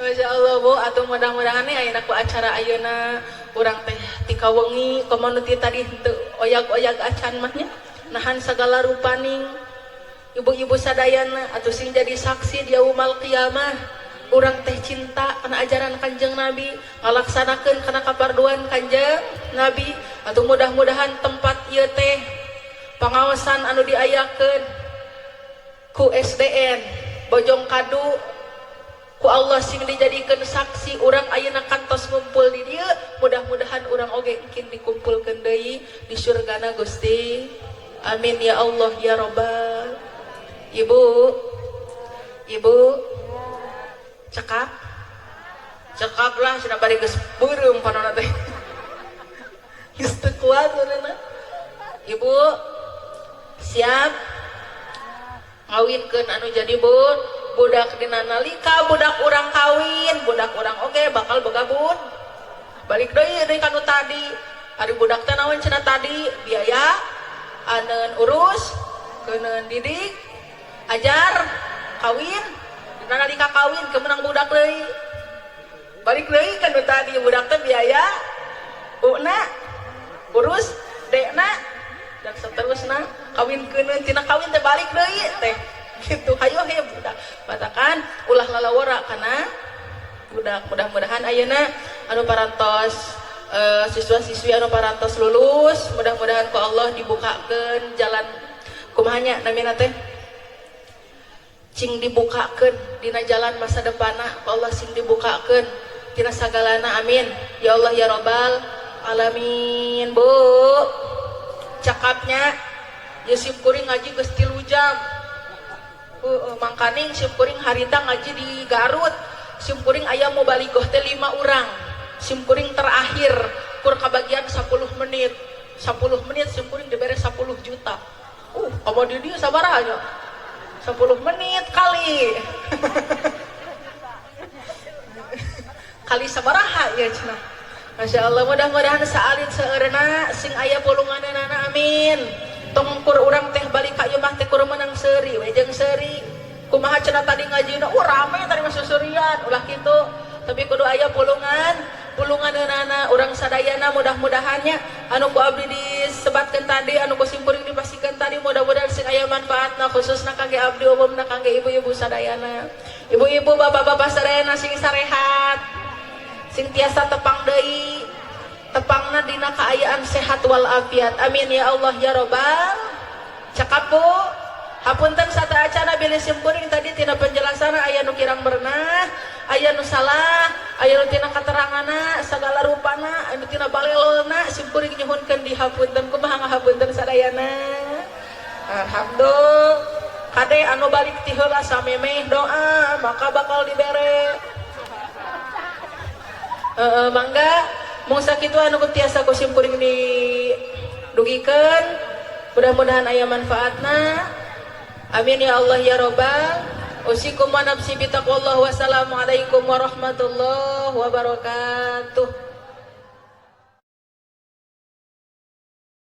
S1: Masya Allah Bu, atau mudah-mudahan nih ayeuna ku acara ayeuna urang teh tika wengi komo nu ti tadi henteu oyag-oyag acan mah nya nahan sagala rupaning ibu-ibu sadayana atau sing jadi saksi di yaumal qiyamah urang teh cinta kana ajaran Kanjeng Nabi, ngalaksanakeun kana kaparduan Kanjeng Nabi. Atau mudah-mudahan tempat ieu teh pangaosan anu diayakeun ku SDN Bojong Kadu ku Allah sing dijadikeun saksi urang ayeuna kantos ngumpul di dieu, mudah-mudahan urang oge engkin dikumpulkeun deui di surgana Gusti. Amin ya Allah ya Robbal. Ibu, ibu cekap, cekap lah cenah bari geus beureum panonna teh geus teu kuat meureunna. Ibu siap ngawinkeun anu jadi budak dina nalika budak urang kawin, budak urang oge bakal boga bud balik deui deui kanu tadi. Ari budak teh naon cenah tadi biaya aneun urus keuneun didik ajar kawin. Dina nalika kawin kemenang budak deui balik deui kanu tadi, budak teh biaya una urus dekna dan seterusna kawin keuneun tina kawin teh balik deui teh gitu. Hayo he budak matakan ulah lalawara kana budak. Mudah-mudahan ayeuna anu parantos siswa-siswi anu parantos lulus mudah-mudahan ku Allah dibukakeun jalan kumaha nya namina teh cing dibukakeun dina jalan masa depanna ku Allah sing dibukakeun tina sagalana. Amin ya Allah ya Robbal alamin. Bu, cakapnya ya simkuring ngaji geus 3 jam. Mangkaning simkuring harita ngaji di Garut, simkuring aya mubalighah teh 5 urang, simkuring terakhir kur kabagian 10 menit. 10 menit simkuring dibere 10 juta. Komo di dieu sabaraha nya 10 menit kali kali sabaraha ya cenah. Masya Allah, mudah-mudahan saalit seueurna sing aya pulunganana. Amin. Tong kur urang teh balik ka imah teh kur meunang seuri we jeung seuri kumaha cenah tadi ngajina rame tadi mah susurian ulah kitu, tapi kudu aya pulungan pulunganeunana urang sadayana. Mudah-mudahannya anu ku abdi disebatkeun tadi anu ku simkuring dipasikeun tadi mudah-mudahan sing aya manfaatna khususna kangge abdi umumna kangge ibu-ibu sadayana, ibu-ibu bapak-bapak sadayana sing sarehat sing tiasa tepang deui tepangna dina kaayaan sehat wal afiat. Amin ya Allah ya Robbal. Cakap Bu, hapunten sateuacana bilih simkuring tadi tina penjelasan aya nu kirang berenah, aya nu salah, aya nu tina kateranganna sagala rupana, anu tina balelolna simkuring nyuhunkeun dihapunten. Kumaha ngahapunten sadayana? Alhamdulillah. Kade anu balik ti heula samemeh doa maka bakal dibere. Heeh, mangga mung sakitu anu tiasa ku simkuring didugikeun, mudah-mudahan aya manfaatna. Amin ya Allah ya robbal. Usikum wa nafsi bitaqwallah. Wassalamualaikum warahmatullahi wabarakatuh.